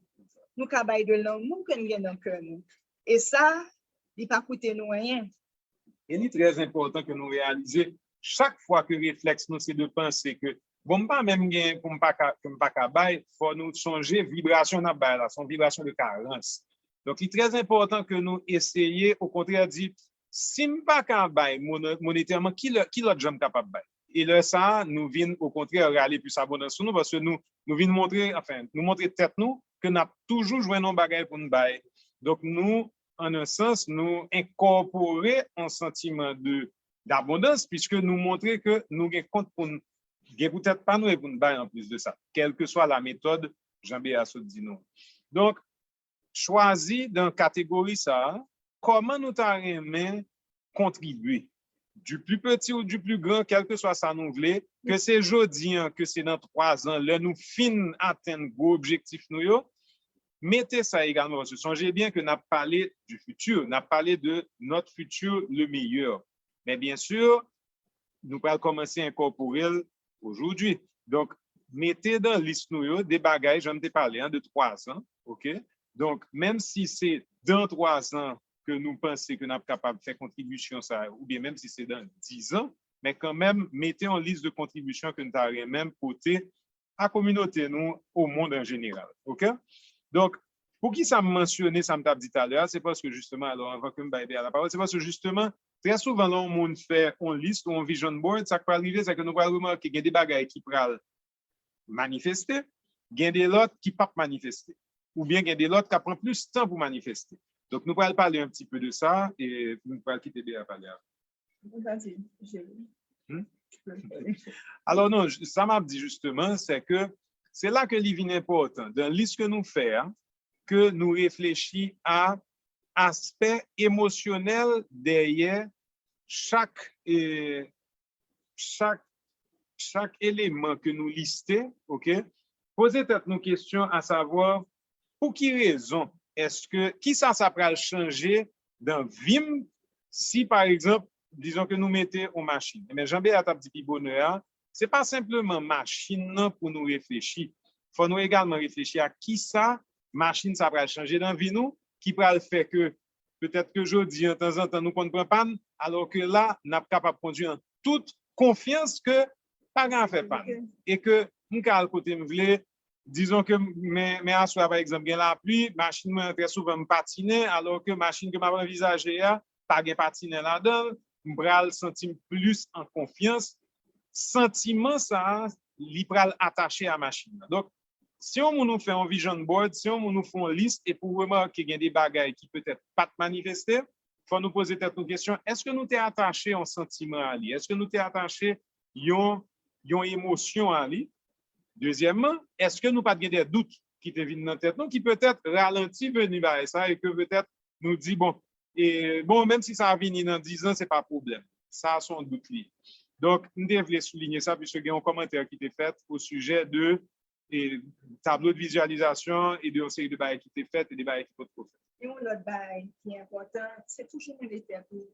Nou ka bay de lanmou ke n gen nan kè nou. E sa, li pa koute nou anyen. E li trè enpòtan ke nou reyalize, chak fwa ke reflèks nou se de panse ke, bon, m pa menm gen pou m pa ka, ke m pa ka bay, fò nou sonje vibrasyon n ap bay la, se yon vibrasyon de karans. Donk, li trè enpòtan ke nou eseye, okontrè, di, si m pa ka bay mon- monetèman, ki lè- ki lòt jan m kapab bay? E lè sa a, nou vin, okontrè, rale plis abondans sou nou, paske nou, nou vin montre, anfen, nou montre tèt nou ke n ap toujou jwenn yon bagay pou n bay. Donk, nou, an yon sans, nou enkòpore yon santiman de dabondans, piske nou montre ke nou gen kont pou n gen pou tèt pa nou e pou n bay anplis de sa, kèlkeswa la metòd Jan Beya sot di nou. Donk, chwazi dan kategori sa a, kòman nou ta renmen kontribye, du plus petit ou du plus grand, kèlkeswa sa nou vle, ke se jodi an, ke se nan twa zan, lè nou fin atenn gwo objektif nou yo, mete sa egalman, paske sonje byen ke n ap pale du futur, n ap pale de notre futur le meilleur. Men byen si, nou pral kòmanse enkòpore l aujourd'hui. Donk, mete dan lis nou yo de bagay, jan m te pale an, de twa zan, oke? Donk, menm si se dan twa zan ke nou panse ke n ap kapab fè kontribisyon sa, oubyen menm si se dan diz an, men kanmenm, mete yon lis de kontribisyon ke n ta renmen pote a kominote nou, o mond an jeneral. Oke? Donk, poukisa m mansyone sa m t ap di talè a? Se paske, jisteman, alò, anvan ke m bay Bea lapawòl, se paske, jisteman, trè souvan, lè yon moun fè yon lis ou yon vision board, sa k pral rive, se ke nou pral remake gen de bagay ki pral manifeste, gen de lòt ki p ap manifeste, oubyen gen de lòt k ap pran plis tan pou manifeste. Donk, nou pral pale un petit peu de sa, e nou pral kite Bea pale a. Vas-y, Jerry. Hmm? Tu peux le faire. Alò, non, j- sa m ap di, jisteman, se ke se la ke li vin enpòtan, dan lis ke nou fè a, ke nou reflechi a aspè emosyonèl dèyè chak, eh, chak, chak eleman ke nou liste, oke? Poze tèt nou kesyon, a savwa, pou ki rezon èske, kisa sa pral chanje dan vi m si, pa egzanp, dizon ke nou mete yon machin? Ebyen, jan Bea t ap di pi bonè a, se pa senpleman machin nan pou nou reflechi. Fò nou egalman reflechi a kisa machin sa pral chanje dan vi nou, ki pral fè ke petèt ke jodi an, tanzantan, nou konn pran pàn, alò ke la, n ap kapab kondui an tout konfyans ke pa gen afè pàn. E ke m ka al kote m vle, dizon ke men, men aswè a, pa egzanp, gen lapli, machin mwen an, trè souvan m patinen, alò ke machin ke m ap anvizaje a, pa gen patinen ladan l, m pral santi m plis an konfyans. Santiman sa a, li pral atache a machin nan. Donk, si yon moun ou fè yon vision board, si yon moun ou fè yon lis, epi w remake gen de bagay ki petèt pa t manifeste, fò nou poze tèt nou kesyon, èske nou te atache yon santiman a li? Èske nou te atache yon, yon emosyon a li? Dezyèmman, èske nou pa t gen de dout ki te vin nan tèt nou, ki petèt ralanti veni bagay sa, e ke petèt nou di, bon, e, bon, menm si sa vini nan diz an, se pa pwoblèm. Sa, se yon dout li ye. Donk, m te vle soulinye sa, piske gen yon kòmantè ki te fèt o sijè de, e, tablo de vizyalizasyon e de yon seri de bagay ki te fèt e de bagay ki potko fèt. Gen yon lòt bagay ki enpòtan, se toujou mande tèt ou,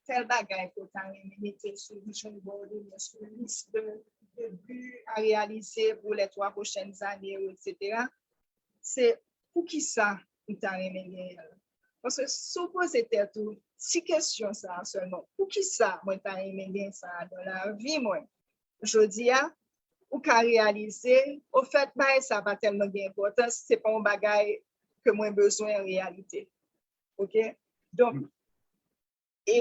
tèl bagay ke w ta renmen mete sou vision board ou byen sou lis de, de bi a reyalize pou les trois prochaines années, etsetera. Se poukisa ou ta renmen genyen l? Paske si w poze tèt ou ti kesyon sa a sèlman, poukisa mwen ta renmen gen sa a nan lavi mwen? Jodi a, ou ka reyalize, ofèt, bagay sa a pa tèlman gen enpòtans, se pa yon bagay ke mwen bezwen an reyalite. Oke? Donk, e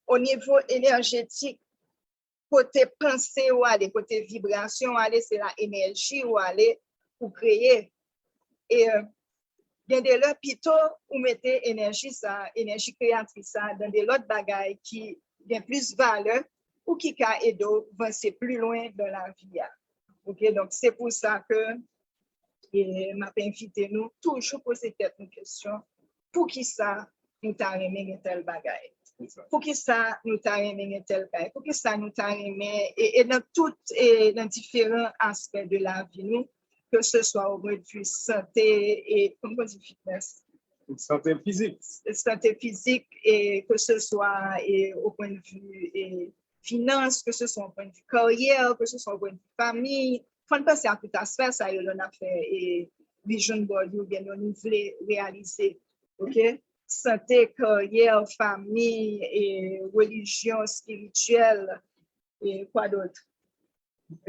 o nivo enèjetik, kote panse w ale, kote vibrasyon w ale, se la enèji w ale pou kreye. E gen de lè, pito ou mete enèji sa, enèji kreyatris sa, dan de lòt bagay ki gen plis valè ou ki ka ede w vanse pli lwen dan lavi a. Oke, donk, se pou sa ke, e, m ap envite nou toujou poze tèt nou kesyon, poukisa nou ta renmen gen tèl bagay? Poukisa nou ta renmen gen tèl kay? Poukisa nou ta renmen, e, e nan tout, e nan diferan aspè de lavi nou, ke se swa o pwen de vi sante, e, kòman di, fitness? Sante fizik. Sante fizik, e ke se swa, e, o pwen de vi, e, finans, ke se swa o pwen de vi karyè, ke se swa o pwen de vi fanmi. Fò n panse a tout aspè sa yo lè n ap fè, e, vision board yo oubyen lè nou vle reyalize. Oke? Sante, karyè, fanmi, e, relijyon, espirityèl, e, kwa dòt?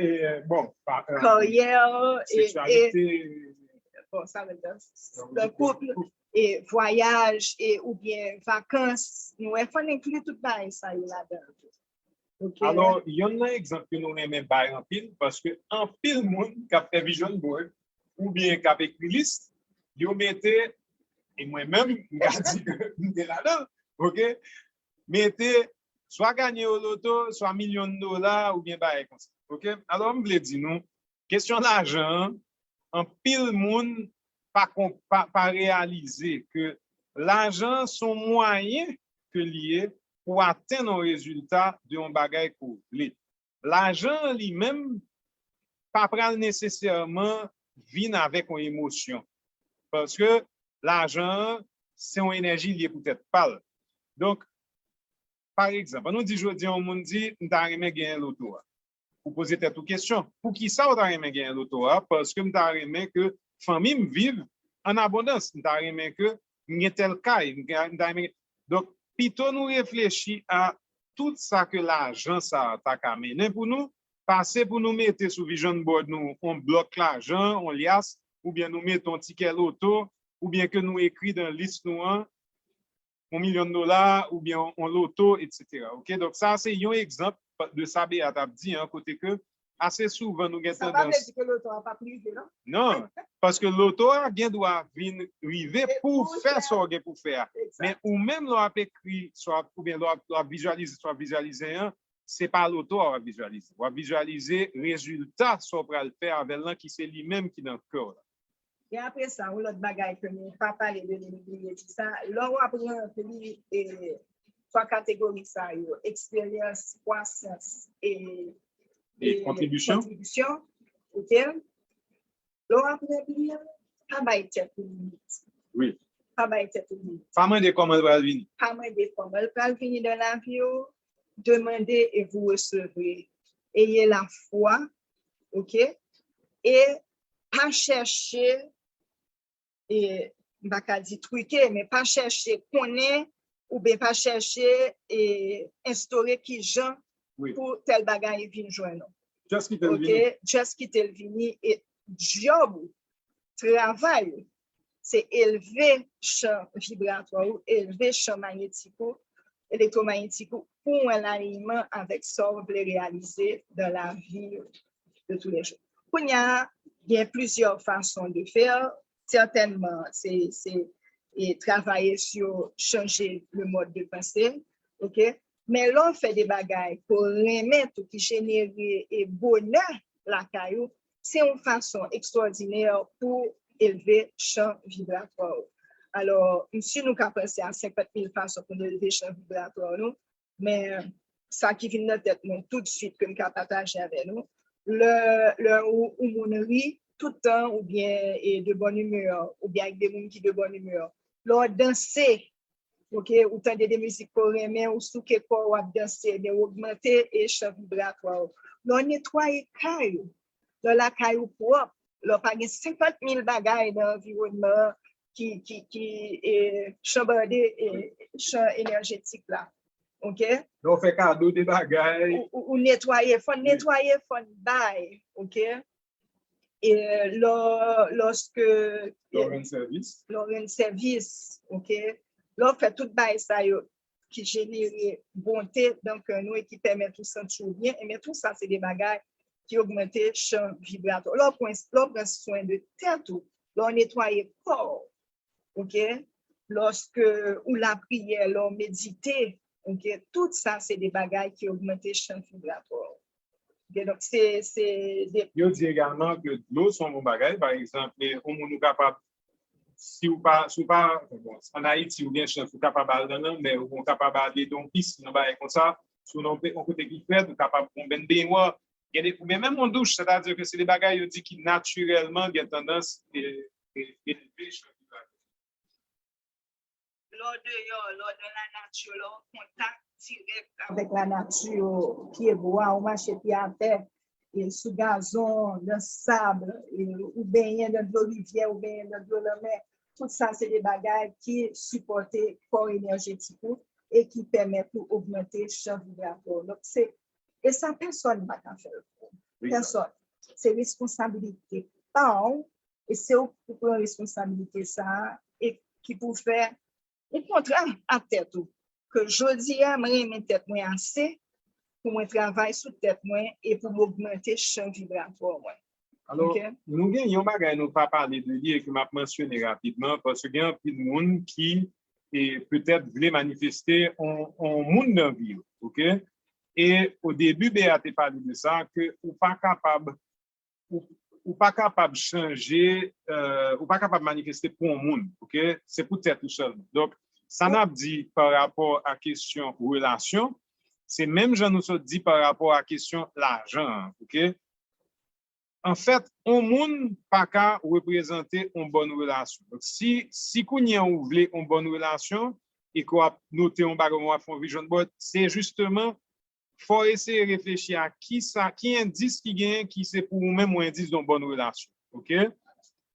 E, bon, pa, e, karyè, e, seksyalite. E, bon, sa ret dan, dan koup. e vwayaj e oubyen vakans, nou wè fò n enkli tout bagay sa yo ladan l tou. Ok? Alò, yonn nan egzanp ke nou renmen bay anpil, paske anpil moun k ap fè vision board oubyen k ap ekri lis, yo mete, e mwen menm, m ka di ke m te ladan, ok? Mete swa ganye yo loto, swa milyon dola oubyen bagay konsa. Ok? Alò, m vle di nou, kesyon lajan an, anpil moun pa, pa, pa reyalize ke lajan se yon mwayen ke li ye pou atenn yon rezilta de yon bagay ke w vle. Lajan an li menm pa pral nesesèman vin avèk yon emosyon. Paske lajan an se yon enèji li ye pou tèt pa l. Donk, pa egzanp, ann nou di jodi a yon moun di, "M ta renmen genyen loto a." Ou poze tèt ou kesyon, "Poukisa w ta renmen genyen loto a?" "Paske m ta renmen ke fanmi m viv an abondans. M ta renmen ke m gen tèl kay. M ta renmen." Donk, pito nou reflechi a tout sa ke lajan sa a ta ka mennen pou nou, pase pou nou mete sou vision board nou yon blòk lajan, yon lyas, oubyen nou mete yon tikè loto, oubyen ke nou ekri nan lis nou an, yon milyon dola, oubyen yon loto, etsetera. Ok? Donk, sa se yon egzanp de sa Bea t ap di an, kote ke ase souvan nou gen tandans. Sa pa vle di ke loto a p ap rive, non? Non, paske loto a gen dwa vin rive pou w fè sa w gen pou fè a. Men ou menm lè w ap ekri, swa oubyen lè w ap vizyalize, swa vizyalize an, se pa loto a w ap vizyalize. W ap vizyalize rezilta sa w pral fè avè l lan ki se li menm ki nan kè w la. E apre sa, yon lòt bagay ke nou pa pale de li, nou bliye di sa, lè w ap ranpli e twa kategori sa yo, eksperyans, kwasans e e kontribisyon, ok? Lè w ap ranpli an, pa bay tèt ou limit. Wi. Pa bay tèt ou limit. Pa mande kòman l pral vini. Pa mande kòman l pral vini nan lavi w. Demandez et vous recevrez. Ayez la foi, ok? E pa chèche, e, m pa ka di trike, men pa chèche konnen oubyen pa chèche e enstore kijan pou tèl bagay vin jwenn ou. Just kite l vini. Ok, just kite l vini. E djòb ou, travay ou, se elve chan vibratwa ou, elve chan mayetik ou, elektwomayetik ou, pou w an alinman avèk sa w vle reyalize dans la vie de tous les jours. Kounye a, gen plizyè fason de fè. Sètènman, se, se e travay sur chanje le mode de pensée, ok? Men lè w fè de bagay ke w renmen tou ki jenere e bonè lakay ou, se yon fason ekstwòdinè pou elve chan vibratwa ou. Alò, m si nou ka panse a senkant mil fason pou nou elve chan vibratwa nou, men sa ki vin nan tèt mwen toutswit ke m ka pataje avè nou, lè, lè ou, ou moun ri tout tan oubyen e de bòn imè, oubyen ak de moun ki de bòn imè, lè w danse, ok, ou tande de mizik ke w renmen, ou souke kò w, w ap danse, ebyen w ogmante e chan vibratwa w. Lè w netwaye kay ou, lè lakay ou pwòp, lè w pa gen senkant mil bagay nan anviwònman an ki, ki, ki e, chanbade e, chan enèjetik la. Ok? Lè w fè kado de bagay. Ou, ou, ou netwaye, fò n netwaye, fò n bay, ok? E lò, lòske. Lè w rann sèvis. Lè w rann sèvis, ok? Lè w fè tout bagay sa yo ki jenere bonte nan kè nou e ki pèmèt ou santi w byen, enben tou sa se de bagay ki ogmante chan vibratwa. Lè w pran, lè w pran swen de tèt ou, lè w netwaye kò w, ok? Lòske ou lapriyè, lè w medite, ok? Tout sa se de bagay ki ogmante chan vibratwa w. Ok, donk se, se de... Yo di egalman ke dlo se yon bon bagay. Pa egzanp, yon moun ou kapab, si w pa, si w pa, bon, ann Ayiti, ou gen chans, ou kapab al nan lanmè, ou kapab ale nan yon pisin, yon bagay konsa, si w nan yon kote ki frèt, ou kapab pran yon bèn benywa, gen de, oubyen menm yon douch, sètadi ke se de bagay yo di ki natirèlman gen tandans e, e, elve chan vibratwa. Lè w deyò, lè w nan lanati, lè w an kontak dirèk avèk lanati, pye bwa, ou mache pye atè, e sou gazon, nan sab, e ou benyen nan dlo rivyè, ou benyen nan dlo lanmè, tout sa se de bagay ki sipòte kò enèjetik ou e ki pèmèt ou ogmante chan vibratwa w. Donk, se, e sa, pèsòn pa ka fè l pou ou. Pèsòn. Se responsabilite pa w, e se ou ki pou pran responsabilite sa a, e ki pou fè ou kontra ak tèt ou. Ke jodi a, mwen renmen tèt mwen ase pou mwen travay sou tèt mwen e pou m ogmante chan vibratwa mwen. Alò, nou gen yon bagay nou pa pale de li e ke m ap mansyone rapidman, paske gen anpil moun ki e petèt vle manifeste on, on moun nan vi yo, oke? E o debi, Bea te pale de sa, ke ou pa kapab ou, ou pa kapab chanje, euh, ou pa kapab manifeste pou yon moun, oke? Se pou tèt ou sèlman. Donk, sa n ap di pa rapò a kesyon relasyon, se menm jan nou sot di pa rapò a kesyon lajan an, oke? Anfèt, yon moun pa ka reprezante yon bòn relasyon. Donk, si, si kounye a ou vle yon bòn relasyon, e ke w ap note yon bagay, w ap fè yon vision board, se jisteman fò w eseye reflechi a ki sa, ki endis ki genyen ki se pou ou menm yon endis de yon bòn relasyon. Oke?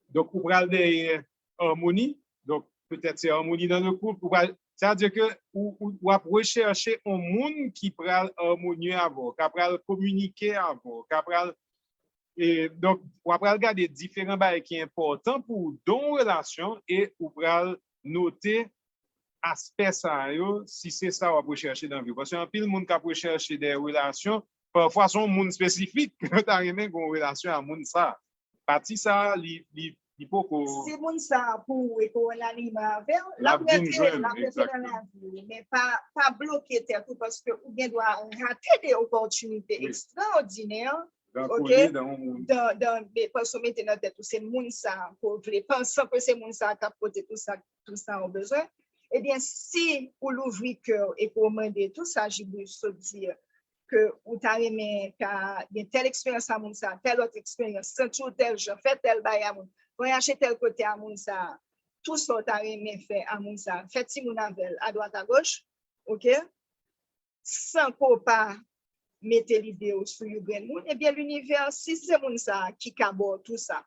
Donk, ou pral dèyè amoni. Donk, petèt se amoni nan le koup. Ou pral, sa vle di ke ou, ou, w ap rechèche yon moun ki pral amonye avè w, ka pral kominike avè w, ka pral e, donk, w ap pral gade diferan bagay ki enpòtan pou w dan yon relasyon e ou pral note aspè sa yo, si se sa w ap rechèche nan vi w. Paske anpil moun k ap rechèche de relasyon, pafwa se yon moun espesifik ke yo ta renmen gen yon relasyon a moun sa. Pati sa, li, li, li poko. Si moun sa pou ou e ke w an alinman avè l, l ap rete, l ap rete nan lavi w. Men pa, pa bloke tèt ou paske ou gen dwa rate de opòtinite ekstraòdinè. Paske w mete nan tèt ou se moun sa ke w vle, pansan ke se moun sa k ap pote tout sa, tout sa ou bezwen. Ebyen, si ou louvri kè w e ke w mande tout sa Jibri sot di, ke ou ta renmen ka gen tèl eksperyans a moun sa, tèl lòt eksperyans, santi w tèl jan, fè tèl bagay a moun, vwayaje tèl kote a moun sa, tou sa w ta renmen fè a moun sa, fè timoun avè l adwat agoch, oke? San ke w pa mete lide w sou yon grenn moun, ebyen linivè, si se moun sa ki ka ba w tou sa,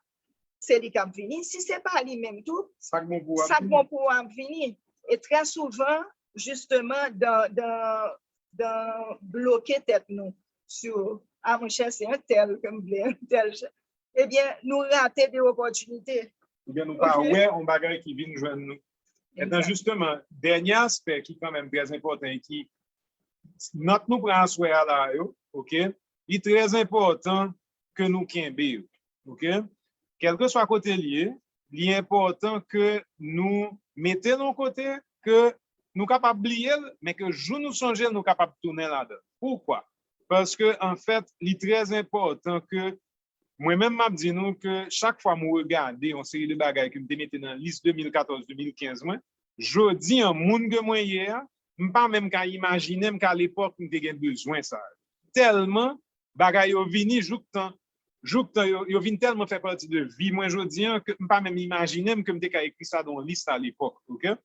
se li k ap vini. Si se pa li menm tou, sa k bon pou ou ap vini. E trè souvan, jisteman, dan, dan, dan bloke tèt nou sou, a monchè, se entèl ke m vle, entèl jan. Ebyen, nou rate de opòtinite. Oubyen nou pa wè yon bagay ki vin jwenn nou. Enben, jisteman, dènye aspè ki kanmenm trè enpòtan e ki nòt nou pran aswè a la yo, oke, li trè enpòtan ke nou kenbe yo, oke? Kèlkeswa kote l ye, li enpòtan ke nou mete l yon kote, ke nou kapab bliye l, men ke jou nou sonje l, nou kapab tounen ladan l. Poukwa? Paske, anfèt, li trè enpòtan ke Mwen menm, m ap di nou ke chak fwa m regade yon seri de bagay ke m te mete nan lis de mil katòz, de mil kenz mwen, jodi an, moun ke mwen ye a, m pa menm ka imajine m ke alepòk m te gen bezwen sa yo. Tèlman bagay yo vini jouktan, jouktan yo, yo vin tèlman fè pati de vi mwen jodi an ke m pa menm imajine m ke m te ka ekri sa nan yon lis alepòk, oke?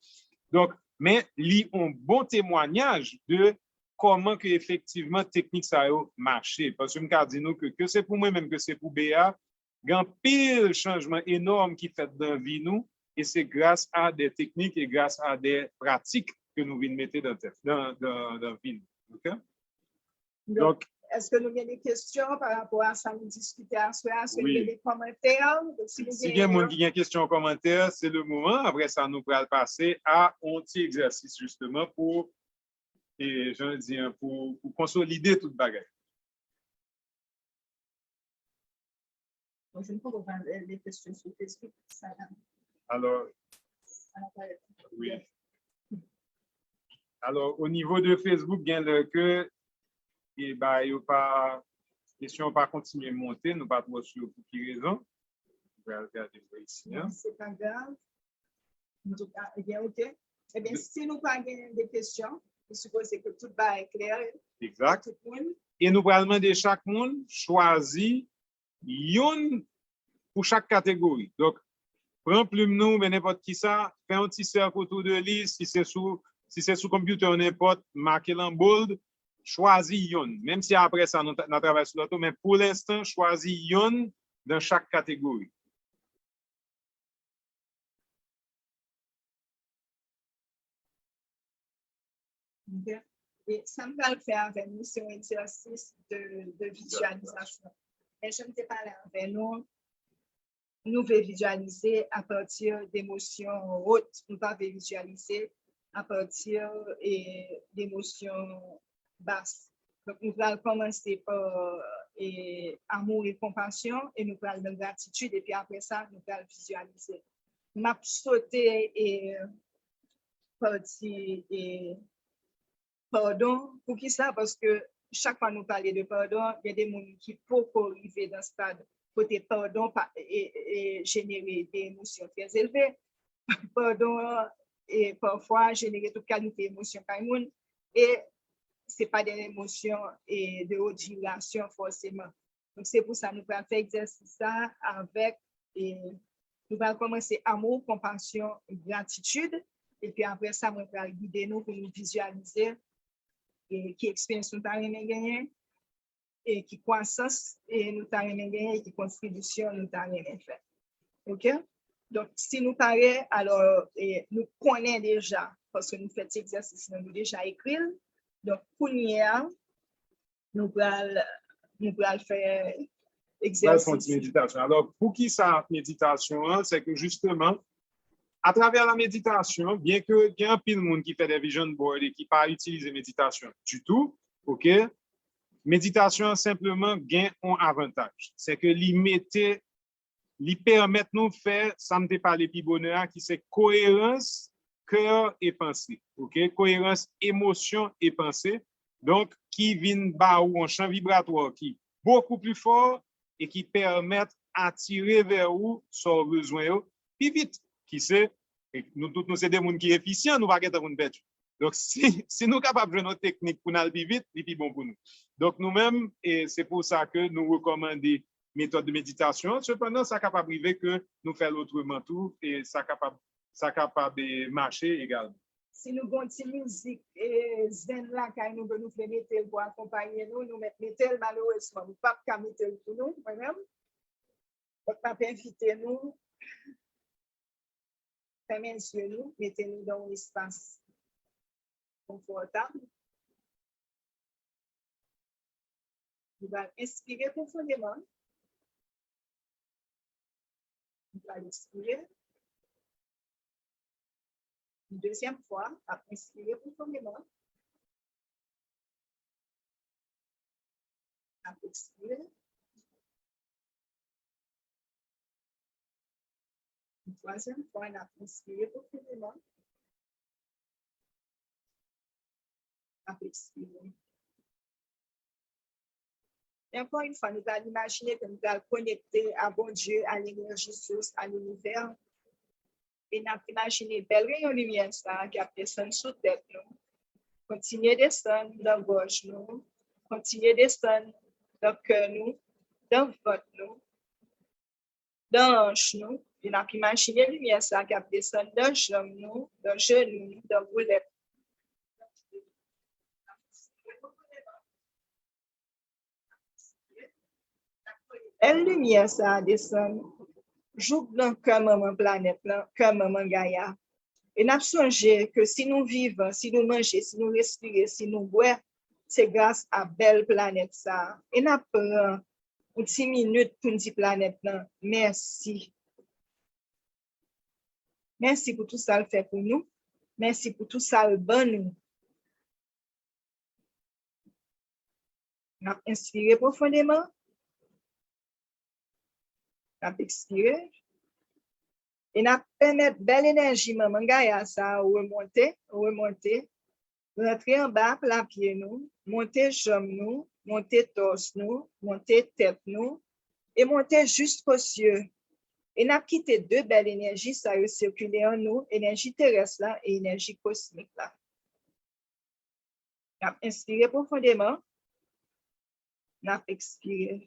Donk, men li yon bon temwayaj de kòman ke efektivman teknik sa yo mache. Paske m ka di nou ke, ke se pou mwen menm, ke se pou Bea, gen anpil chanjman enòm ki fèt nan vi nou, e se gras a de teknik e gras a de pratik ke nou vin mete nan tèt, nan, nan, nan vi nou. Oke? Donk, èske nou gen de kesyon pa rapò a sa nou diskite aswè a? Èske gen de kòmantè? Donk, si nou si gen moun ki gen kesyon, kòmantè, se le moman. Apre sa, nou pral pase a yon ti egzèsis, jisteman, pou e jan di an, pou, pou konsolide tout bagay. Bon, je ne comprends pas les questions sur Facebook. Ça, Alors, ça va pas être oui. Alors, au niveau de Facebook, gen lè ke e ba yo pa kesyon pa kontinye monte, nou pa twò si pou ki rezon. Nou pral gade pou isi an. C'est pas grave. Antouka, ebyen, oke. Ebyen, si nou pa gen de kesyon, m sipoze ke tout bagay klè. Egzak. Tout moun. E nou pral mande chak moun chwazi youn pou chak kategori. Donk, pran plim nou, oubyen nenpòt ki sa, fè yon ti sèk otou de li, si se sou, si se sou konpyutè ou nenpòt, make l an bold, chwazi youn. Menm si apre sa, nou, n a travay sou lòt yo, men pou lenstan, chwazi youn nan chak kategori. Ok. E sa m pral fè avè nou, se yon egzèsis de, de vizyalizasyon. Men jan m te pale avè nou, nou vle vizyalize apati de emosyon wot, nou pa vle vizyalize apati e, de emosyon bas. Donk, nou pral kòmanse pa e, amou e konpasyon, e nou pral nan gratitid, epi apre sa, nou pral vizyalize. M ap sote e, pati e, padon. Poukisa? Paske chak fwa nou pale de padon, gen de moun ki poko rive nan stad kote padon pa, e, e, jenere de emosyon trè elve. Padon an, e, pafwa, jenere tout kalite emosyon kay moun. E se pa de emosyon e, de wot vibrasyon fòseman. Donk, se pou sa nou pral fè egzèsis sa avèk, e, nou pral kòmanse amou, konpasyon, gratitid. Epi apre sa, mwen pral gide nou pou nou vizyalize e, ki eksperyans nou ta renmen genyen, e ki kwasans e, nou ta renmen genyen, e ki kontribisyon nou ta renmen fè. Oke? Donk, si nou pare, alò, e, nou konnen deja, paske nou fè ti egzèsis lan, nou deja ekri l. Donk, kounye a, nou pral, nou pral fè Pral fè yon ti egzèsis. Meditasyon. Alò, poukisa meditasyon an? Se ke jisteman, atravè la meditasyon, byen ke gen anpil moun ki fè de vision board e ki pa itilize meditasyon ditou, oke? Meditasyon an senpleman gen yon avantaj. Se ke li mete, li pèmèt nou fè sa m te pale pi bonè a, ki se koerans kè e panse, oke? Koerans emosyon e panse. Donk, ki vin ba ou yon chan vibratwa ki bokou pli fò e ki pèmèt atire vè ou sa w bezwen yo pi vit, ki se, e nou tout nou se de moun ki efisyan, nou pa gentan konn pèdi. Donk, si, si nou kapab jwenn yon teknik pou n al pi vit, li pi bon pou nou. Donk, nou menm, e se pou sa ke nou rekòmande metòd de meditasyon. Sepandan, sa kapab rive ke nou fè l otreman tou, e sa kapab, sa kapab e, mache egalman. Si nou gen yon ti mizik e, zen lakay nou ke nou vle mete l pou akonpaye nou, nou mèt mete l. Malerezman, m p ap ka mete l pou nou, mwen menm. Donk, m ap envite nou fèmen zye nou, mete nou nan yon espas konfòtab. Nou va enspire pwofondeman. Nou va ekspire. Yon dezyèm fwa, n ap enspire pwofondeman. N ap ekspire. Yon twazyèm fwa, n ap enspire pwofondeman. N ap ekspire. E ankò yon fwa, nou pral imajine ke nou pral konekte a Bondye, a lenèji sous, a linivè. E n ap imajine bèl reyon limyè sa a ki ap desann sou tèt nou, kontinye desann nan gòj nou, kontinye desann nan kè nou, nan vant nou, nan anch nou. E n ap imajine limyè sa a ki ap desann nan janm nou, nan jenou nou, nan boulèt nou. Bèl limyè sa a desann jouk nan kè manman planèt lan, kè manman Gaya. E n ap sonje ke si nou vivan, si nou manje, si nou respire, si nou bwè, se gras a bèl planèt sa a. E n ap pran yon ti minit pou n di planèt lan mèsi. Mèsi pou tou sa l fè pou nou. Mèsi pou tou sa l ban nou. N ap enspire pwofondeman. N ap ekspire. E n ap pèmèt bèl enèji manman Gaya sa a remonte, remonte, rantre anba pla pye nou, monte janm nou, monte tòs nou, monte tèt nou, e monte jiskosye. E n ap kite de bèl enèji sa yo sikile an nou, enèji terès la e enèji kosmik la. N ap enspire pwofondeman. N ap ekspire.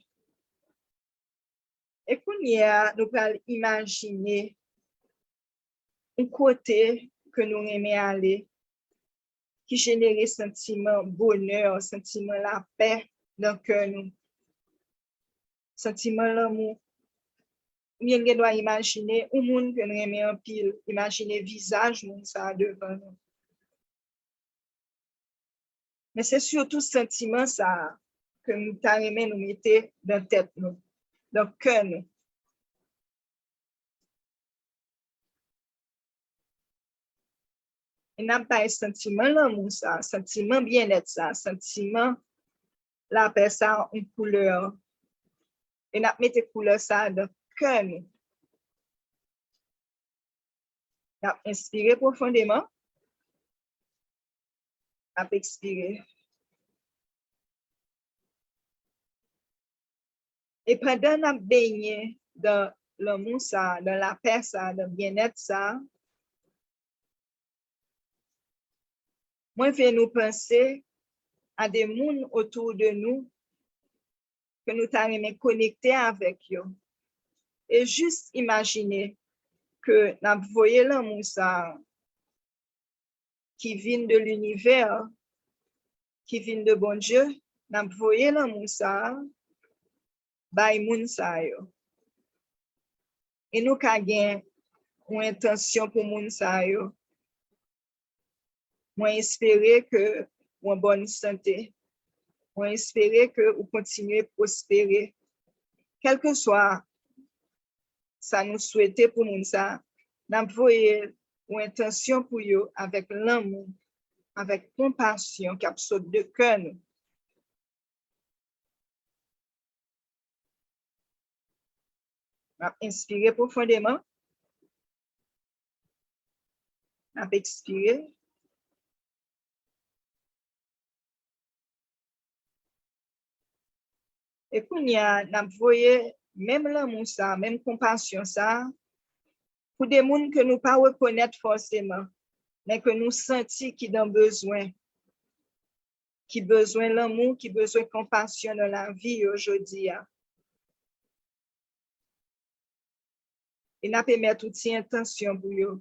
E kounye a, nou pral imajine yon kote ke nou renmen ale, ki jenere santiman bonè, santiman lapè nan kè nou, santiman lanmou. Oubyen n gen dwa imajine yon moun ke n renmen anpil, imajine vizaj moun sa a devan nou. Men se sitou santiman sa a ke nou ta renmen nou mete nan tèt nou, nan kè nou. E n ap bay santiman lanmou sa, santiman byennèt sa, santiman lapè sa yon koulè. E n ap mete koulè sa nan kè nou. N ap enspire pwofondeman. N ap ekspire. E pandan n ap benyen dan lanmou sa, dan lapè sa, dan byennèt sa, mwen vle nou panse a de moun otou de nou ke nou ta renmen konekte avèk yo. E jis imajine ke n ap voye lanmou sa a ki vin de linivè, ki vin de Bondye, n ap voye lanmou sa a bay moun sa yo. E nou ka gen yon entansyon pou moun sa yo. Mwen espere ke ou an bòn sante. Mwen espere ke ou kontinye pwospere. Kèlkeswa sa nou swete pou moun sa, n ap voye yon entansyon pou yo avèk lanmou, avèk konpasyon k ap sot de kè nou. N ap enspire pwofondeman. N ap ekspire. E kounye a, n ap voye menm lanmou sa, menm konpasyon sa, pou de moun ke nou pa rekonèt fòseman, men ke nou santi ki dan bezwen, ki bezwen lanmou, ki bezwen konpasyon nan lavi yo jodi a. E n ap emèt yon ti entansyon pou yo.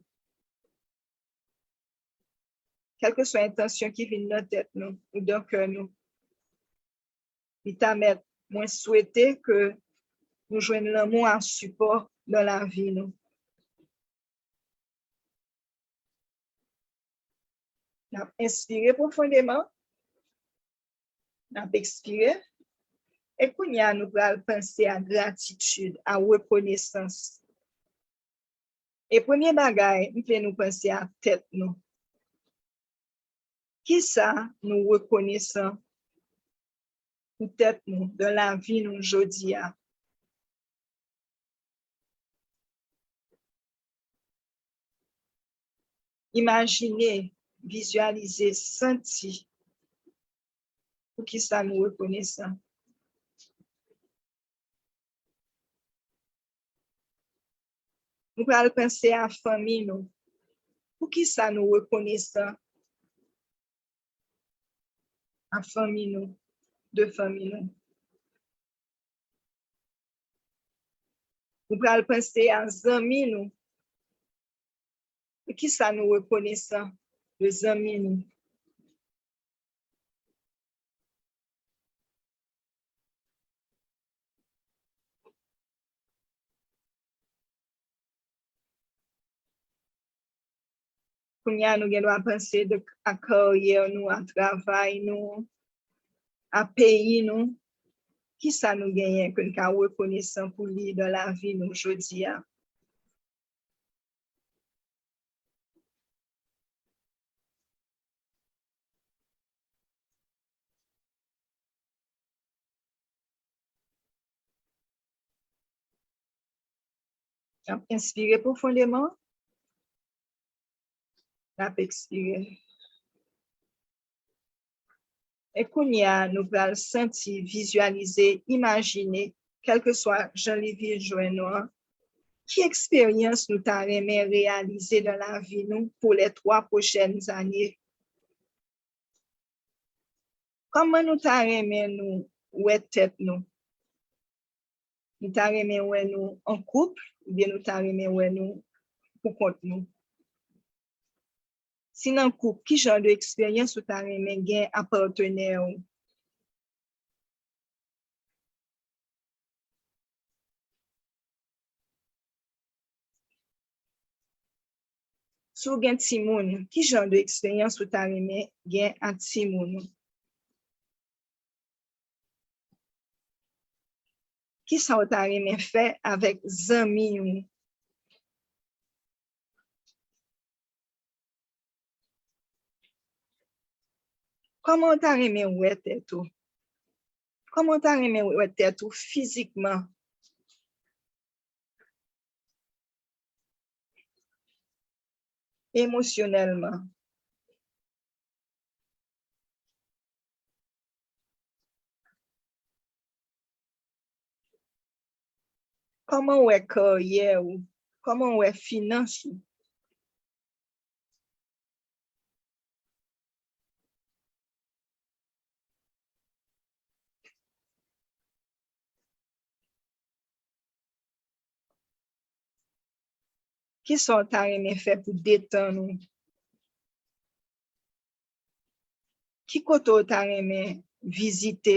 Kèlkeswa entansyon ki vin nan tèt nou ou dan kè nou, li ta mèt, mwen swete ke nou jwenn lanmou a sipò nan lavi nou. N ap enspire pwofondeman. N ap ekspire. E kounye a, nou pral panse a gratitid, a rekonesans. E premye bagay, m vle nou panse a tèt nou. Kisa nou rekonesan pou tèt nou, dan lavi nou jodi a? Imajine, vizyalize, santi poukisa nou rekonesan. Nou pral panse a fanmi nou. Poukisa nou rekonesan a fanmi nou, de fanmi nou? Nou pral panse a zanmi nou. Poukisa nou rekonesan de zanmi nou? Kounye a, nou gen dwa panse de, a karyè nou, a travay nou, a peyi nou. Kisa nou genyen ke n ka rekonesan pou li dan lavi nou jodi a? N ap enspire pwofondeman. N ap ekspire. E kounye a, nou pral santi, vizyalize, imajine, kèlkeswa jan li vin jwenn nou an, ki eksperyans nou ta renmen reyalize nan lavi nou pou les trois prochaines années? Kòman nou ta renmen nou wè tèt nou? Nou ta renmen wè nou an koup, oubyen nou ta renmen wè nou pou kont nou? Si nan koup, ki jan de eksperyans ou ta renmen gen a patnè w? Si w gen timoun, ki jan de eksperyans ou ta renmen gen ak timoun ou? Kisa w ta renmen fè avèk zanmi w? Kòman w ta renmen wè tèt ou? Kòman w ta renmen wè tèt ou fizikman, emosyonèlman? Kòman w wè karyè ou? Kòman w wè finans ou? Kisa w ta renmen fè pou detann ou? Ki kote w ta renmen vizite?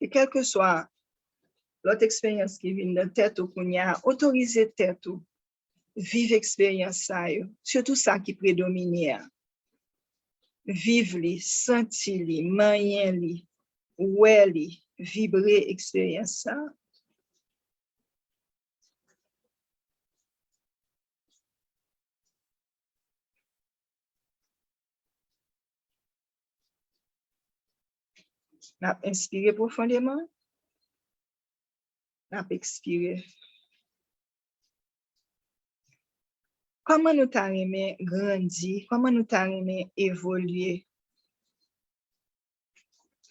E kèlkeswa lòt eksperyans ki vin nan tèt ou kounye a, otorize tèt ou viv eksperyans sa yo, sitou sa ki predomine a. Viv li, santi li, manyen li, wè li, vibre eksperyans sa a. N ap enspire pwofondeman. N ap ekspire. Kòman nou ta renmen grandi? Kòman nou ta renmen evolye?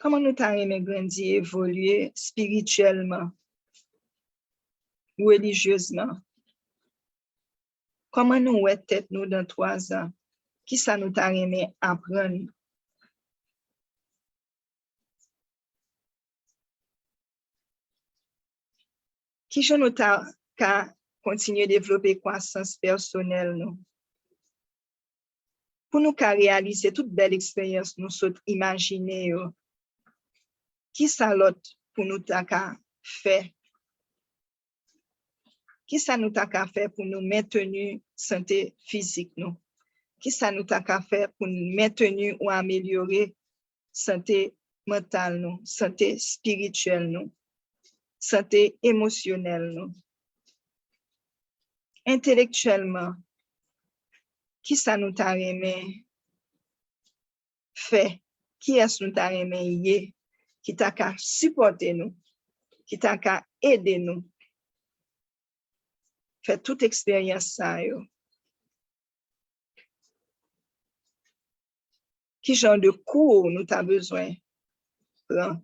Kòman nou ta renmen grandi, evolye espirityèlman, relijyezman? Kòman nou wè tèt nou dan twa zan? Kisa nou ta renmen aprann? Kijan nou ta ka kontinye devlope kwasans pèsonèl nou? Pou nou ka reyalize tout bèl eksperyans nou sot imajine yo, kisa lòt pou nou ta ka fè? Kisa nou ta ka fè pou nou mentni sante fizik nou? Kisa nou ta ka fè pou nou mentni ou amelyore sante mantal nou, sante espirityèl nou, sante emosyonèl nou? Entelektyèlman, kisa nou ta renmen fè? Kiyès nou ta renmen ye ki ta ka sipòte nou, ki ta ka ede nou fè tout eksperyans sa yo? Ki jan de kou nou ta bezwen pran?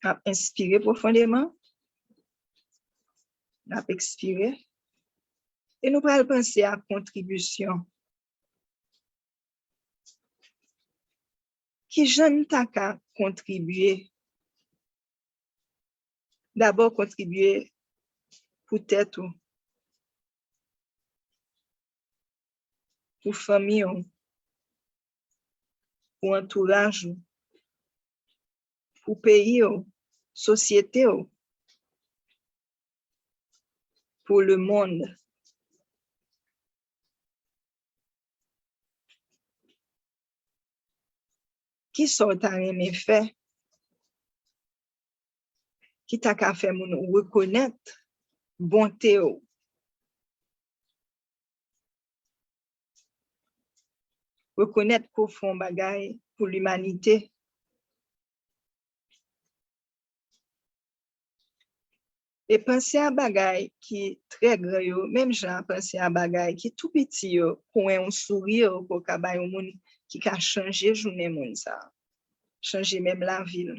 N ap enspire pwofondeman. N ap ekspire. E nou pral panse a kontribisyon. Kijan n ta ka kontribye? Dabò, kontribye pou tèt ou, pou fanmi w, pou antouraj ou, pou peyi w, sosyete w, pou lemonn. Kisa w ta renmen fè ki ta ka fè moun rekonèt bonte w? Rekonèt ke w fè yon bagay pou limanite. E panse a bagay ki trè gran yo, menm jan a panse a bagay ki tou piti yo, pou yon souri ke w ka bay yon moun ki ka chanje jounen moun sa a, chanje menm lavi l.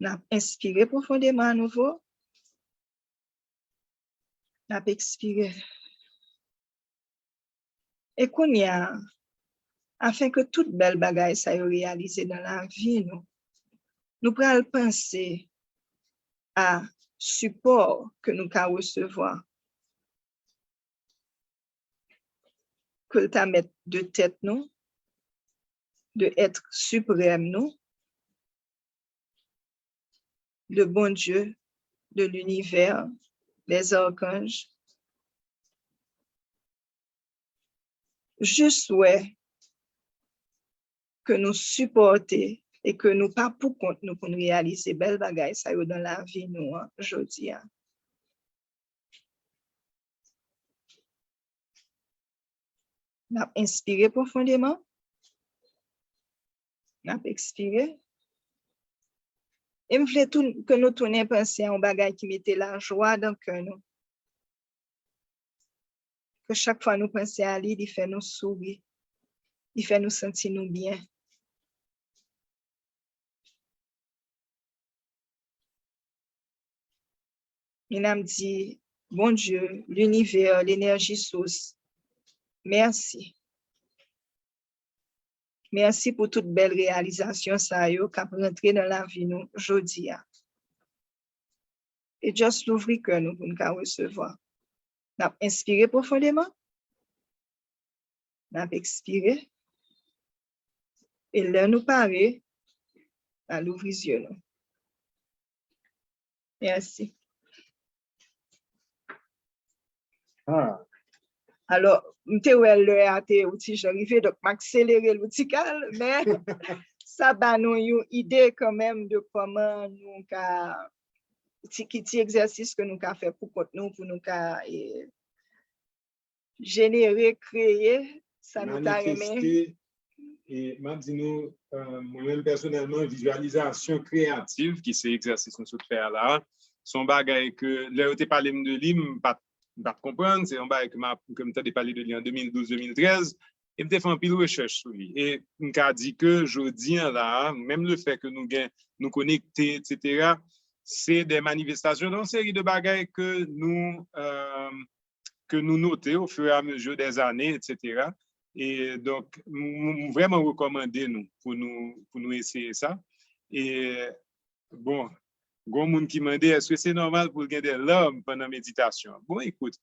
N ap enspire pwofondeman anouvo. N ap ekspire. E kounye a, afin ke tout bèl bagay sa yo reyalize nan lavi nou, nou pral panse a sipò ke nou ka resevwa, ke l ta mèt de tèt nou, de èt siprèm nou, de Bondye, de linivè, des archanges, jis wè ke nou sipòte e ke nou pa pou kont nou pou n reyalize bèl bagay sa yo nan lavi nou an jodi a. N ap enspire pwofondeman. N ap ekspire. E m vle tou, ke nou tounen panse a yon bagay ki mete lajwa nan kè nou. Ke chak fwa nou panse a li, li fè nou souri. Li fè nou santi nou byen. E n ap di, Bondye, linivè, lenèji sous, mèsi. Mèsi pou tout bèl reyalizasyon sa yo k ap rantre nan lavi nou jodi a. E just louvri kè nou pou n ka resevwa. N ap enspire pwofondeman. N ap ekspire. E lè nou pare, n a louvri zye nou. Mèsi. Ah, Alò, m te wè lè a te yon ti jan rive, donk m akselere l yon ti kal, men sa ba nou yon ide kanmenm de kòman nou ka, ti, ki ti egzèsis ke nou ka fè pou kont nou, pou nou ka e, jenere, kreye sa nou ta renmen. Manifeste. E m ap di nou, euh, mwen menm pèsonèlman, vizyalizasyon kreyativ, ki se egzèsis nou sot fè a la, se yon bagay ke lè yo te pale m de li, m pa t, m pa t konprann, se yon bagay ke m ap, ke m tande pale de li an de mil douz, de mil trèz, e m te fè anpil rechèch sou li. E m ka di ke jodi an la, menm le fè ke nou gen, nou konekte, etsetera, se de manifestasyon, de yon seri de bagay ke nou, euh, ke nou note au fur et à mesure des années, etsetera. E donk, m, m, m vrèman rekòmande nou pou nou, pou nou eseye sa. E bon, gon moun ki mande, èske se nòmal pou l gen de lame pandan meditasyon? Bon, ekout,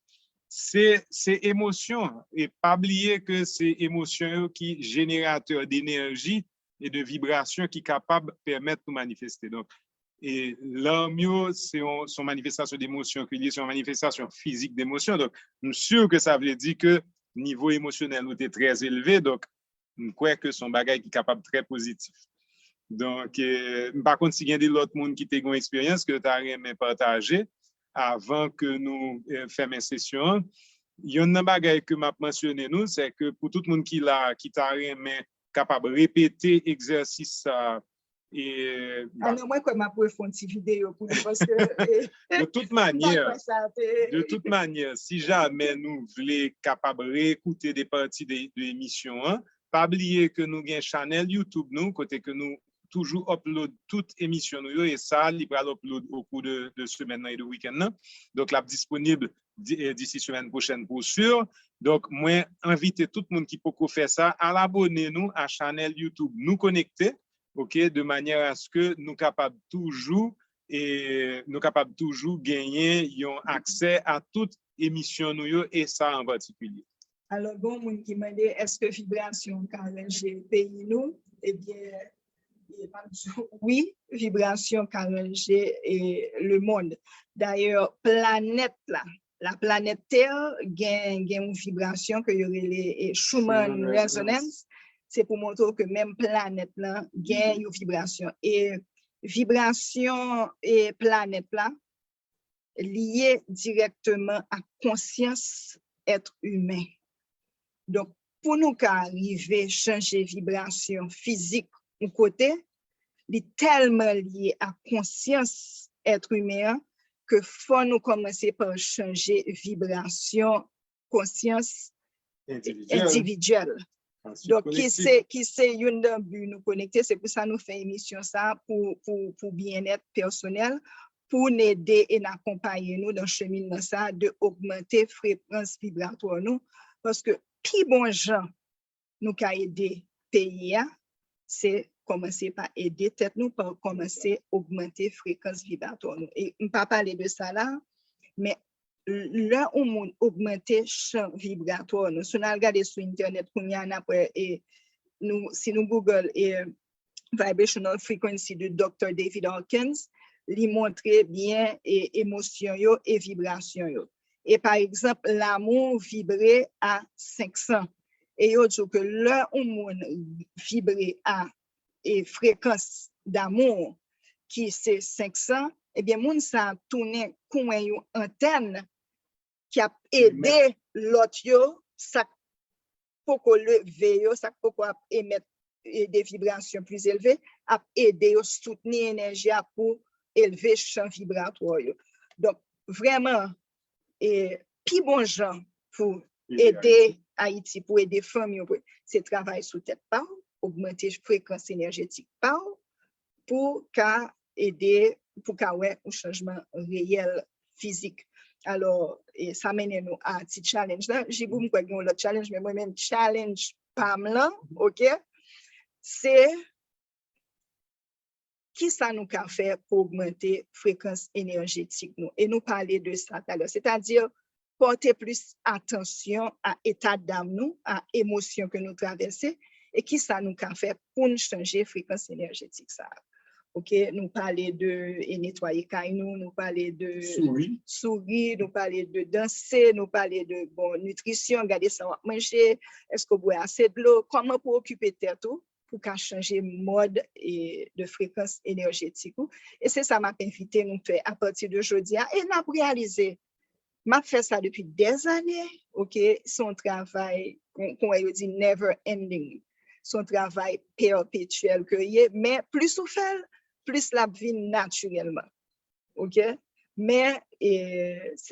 se, se emosyon, e pa bliye ke se emosyon yo ki jeneratè de enèji e de vibrasyon ki kapab pèmèt nou manifeste. Donk, e lame yo, se yon, se yon manifestasyon de emosyon ke li ye, se yon manifestasyon fizik de emosyon. Donk, m si ke sa vle di ke nivo emosyonèl ou te trè elve, donk, m kwè ke se yon bagay ki kapab trè pozitif. Donk, e, m pa konn si gen de lòt moun ki te gen yon eksperyans ke yo ta renmen pataje avan ke nou, e, fèmen sesyon an. Yonn nan bagay ke m ap mansyone nou, se ke pou tout moun ki la, ki ta renmen kapab repete egzèsis sa, e, Ah non, mwen kwè m ap refè yon ti videyo pou nou, paske, e, de tout manyè, sa te de tout manyè, si jamè nou vle kapab reekoute de pati de, de emisyon an, pa bliye ke nou gen chanèl YouTube nou, kote ke nou toujou upload tout emisyon nou yo, e sa, li pral upload au cours de, de semaine nan e de week-end nan. Donk, l ap disponib di-, e, d'ici semaine prochaine pour sûr. Donk, mwen envite tout moun ki poko fè sa, al abone nou a chanèl YouTube Nou Konekte, ok, de manière à ce que nou kapab toujou, e nou kapab toujou genyen yon aksè a tout emisyon nou yo, e sa an patikilye. Alò, gen yon moun ki mande, èske vibrasyon ka ranje peyi nou? Ebyen, e, m ap di w, wi, vibrasyon ka ranje, e, lemonn. Dayè, planèt la, la planèt Tè, gen, gen yon vibrasyon ke yo rele, e, Schumann resonance. Se pou montre w ke menm planèt lan gen yon vibrasyon. E vibrasyon, e, planèt la, lye dirèkteman ak konsyans èt imen. Donk, pou nou ka rive chanje vibrasyon fizik yon kote, li tèlman lye ak konsyans èt imen an ke fò nou kòmanse pa chanje vibrasyon konsyans Endividyèl. Endividyèl. Answit, Donk, ki kolektif. se, ki se youn nan bi nou konekte, se pou sa nou fè emisyon sa pou, pou, pou byennèt pèsonèl, pou n ede e n akonpaye nou nan cheminman sa de ogmante frekans vibratwa nou, paske pi bon jan nou ka ede peyi a, se kòmanse pa ede tèt nou, pa kòmanse ogmante frekans vibratwa nou. E m pa pale de sa la, men lè yon moun ogmante chan vibratwa nou, si nou al gade sou entènèt kounye a, n ap wè, e, nou, si nou Google e vibrational frequency de Dòktè David Hawkins, li montre byen e, emosyon yo e vibrasyon yo. E pa egzanp, lanmou vibre a senk san. E yo di w ke lè yon moun vibre a e frekans damou ki se senk san, ebyen, moun sa a tounen kon yon antèn k ap ede lòt yo, sa k poko leve yo, sa k poko ap emèt e, de vibrasyon plis elve, ap ede yo soutni enèji a pou elve chan vibratwa yo. Donk, vrèman, e, pi bon jan pou ede Ayiti, pou ede fanmi yo, pou, se travay sou tèt pa w, ogmante frekans enèjetik pa w, pou ka ede, pou ka wè yon chanjman reyèl fizik. Alò, e sa mennen nou a ti challenge la. Jibou, m kwè gen yon lòt challenge, men mwen menm challenge pa m lan, oke, se kisa nou ka fè pou ogmante frekans enèjetik nou. E nou pale de sa talè. Sètadi, pòte plis atansyon a eta dam nou, a emosyon ke nou travèse, e kisa nou ka fè pou n chanje frekans enèjetik sa a. Oke, nou pale de e netwaye kay nou, nou pale de souri, souri, nou pale de danse, nou pale de, bon, nitrisyon, gade sa w ap manje, èske w bwè ase dlo, kòman pou okipe tèt ou, pou ka chanje mòd e, de frekans enèjetik ou. E se sa m ap envite nou fè apati de jodi a. E n ap reyalize, m ap fè sa depi dèzane, oke? Se yon travay, kon, kon yo di, never ending. Se yon travay pèpetyèl ke ye, men plis ou fè l, plis l ap vin natirèlman. Oke? Men, e,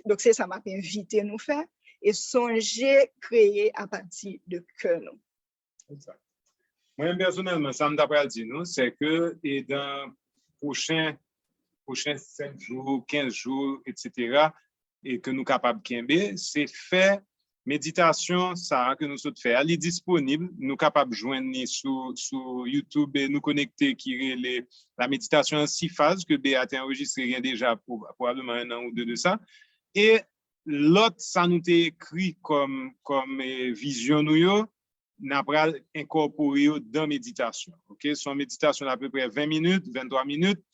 donk se sa m ap envite nou fè. E sonje kreye apati de kè nou. Exact. Mwen menm pèsonèlman, sa m ta pral di nou, se ke e dan pwochen, pwochen senk jou, kenz jou, etsetera, e ke nou kapab kenbe, se fè meditasyon sa a ke nou sot fè a. Li disponib, nou kapab jwenn li sou, sou YouTube e nou konekte ki rele La méditation en six phases ke Bea te anrejistre gen deja pou, pwobableman en an ou de de sa. E lòt sa nou te ekri kòm, kòm e, vizyon nou yo, n a pral enkòpore yo dan meditasyon. Oke? Se yon meditasyon apeprè ven minit, venntwa minit,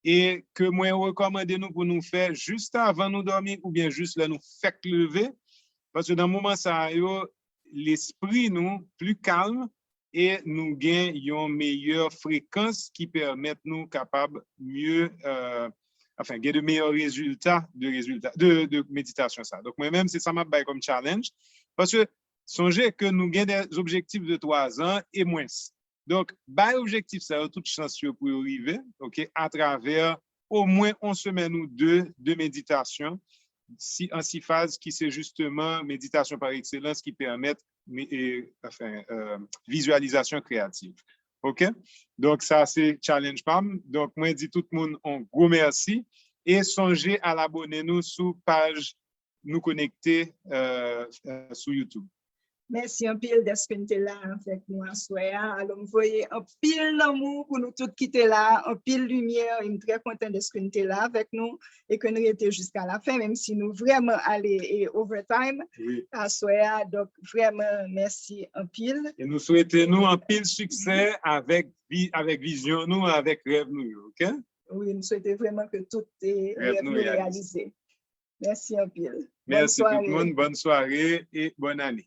e ke mwen rekòmande nou pou nou fè jis avan nou dòmi oubyen jis lè nou fèk leve, paske nan moman sa a yo, lespri nou pli kalm e nou gen yon meyè frekans ki pèmèt nou kapab mye, euh, enfin, gen de meyè rezilta de rezilta, de, de meditasyon sa. Donk, mwen menm, se sa m ap bay kòm challenge. Paske, sonje ke nou gen de objektif de twa zan e mwens. Donk, bay objektif sa yo tout chans yo pou yo rive, oke, atravè omwen yon semèn ou de, de meditasyon, si, an six phases, ki se jisteman meditasyon par excellence ki pèmèt, e, enfin, euh, vizyalizasyon kreyatif. Oke? Donk, sa se challenge pa m. Donk, mwen di tout moun yon gwo mèsi e sonje al abone nou sou paj Nou Konekte, euh, euh, sou YouTube. Mèsi anpil dèske n te la avèk nou aswè a. Alò, m voye anpil lanmou pou nou tout ki te la, anpil limyè, e m trè kontan dèske n te la avèk nou e ke n rete jiska lafen, menm si nou vrèman ale e overtime aswè a. Donk, vrèman, mèsi anpil. E nou swete nou anpil siksè avèk vi-, avèk vizyon nou, avèk rèv nou yo, oke? Wi, m swete vrèman ke tout e, rèv nou reyalize. Mèsi anpil. Mèsi tout moun, bòn sware e bòn ane.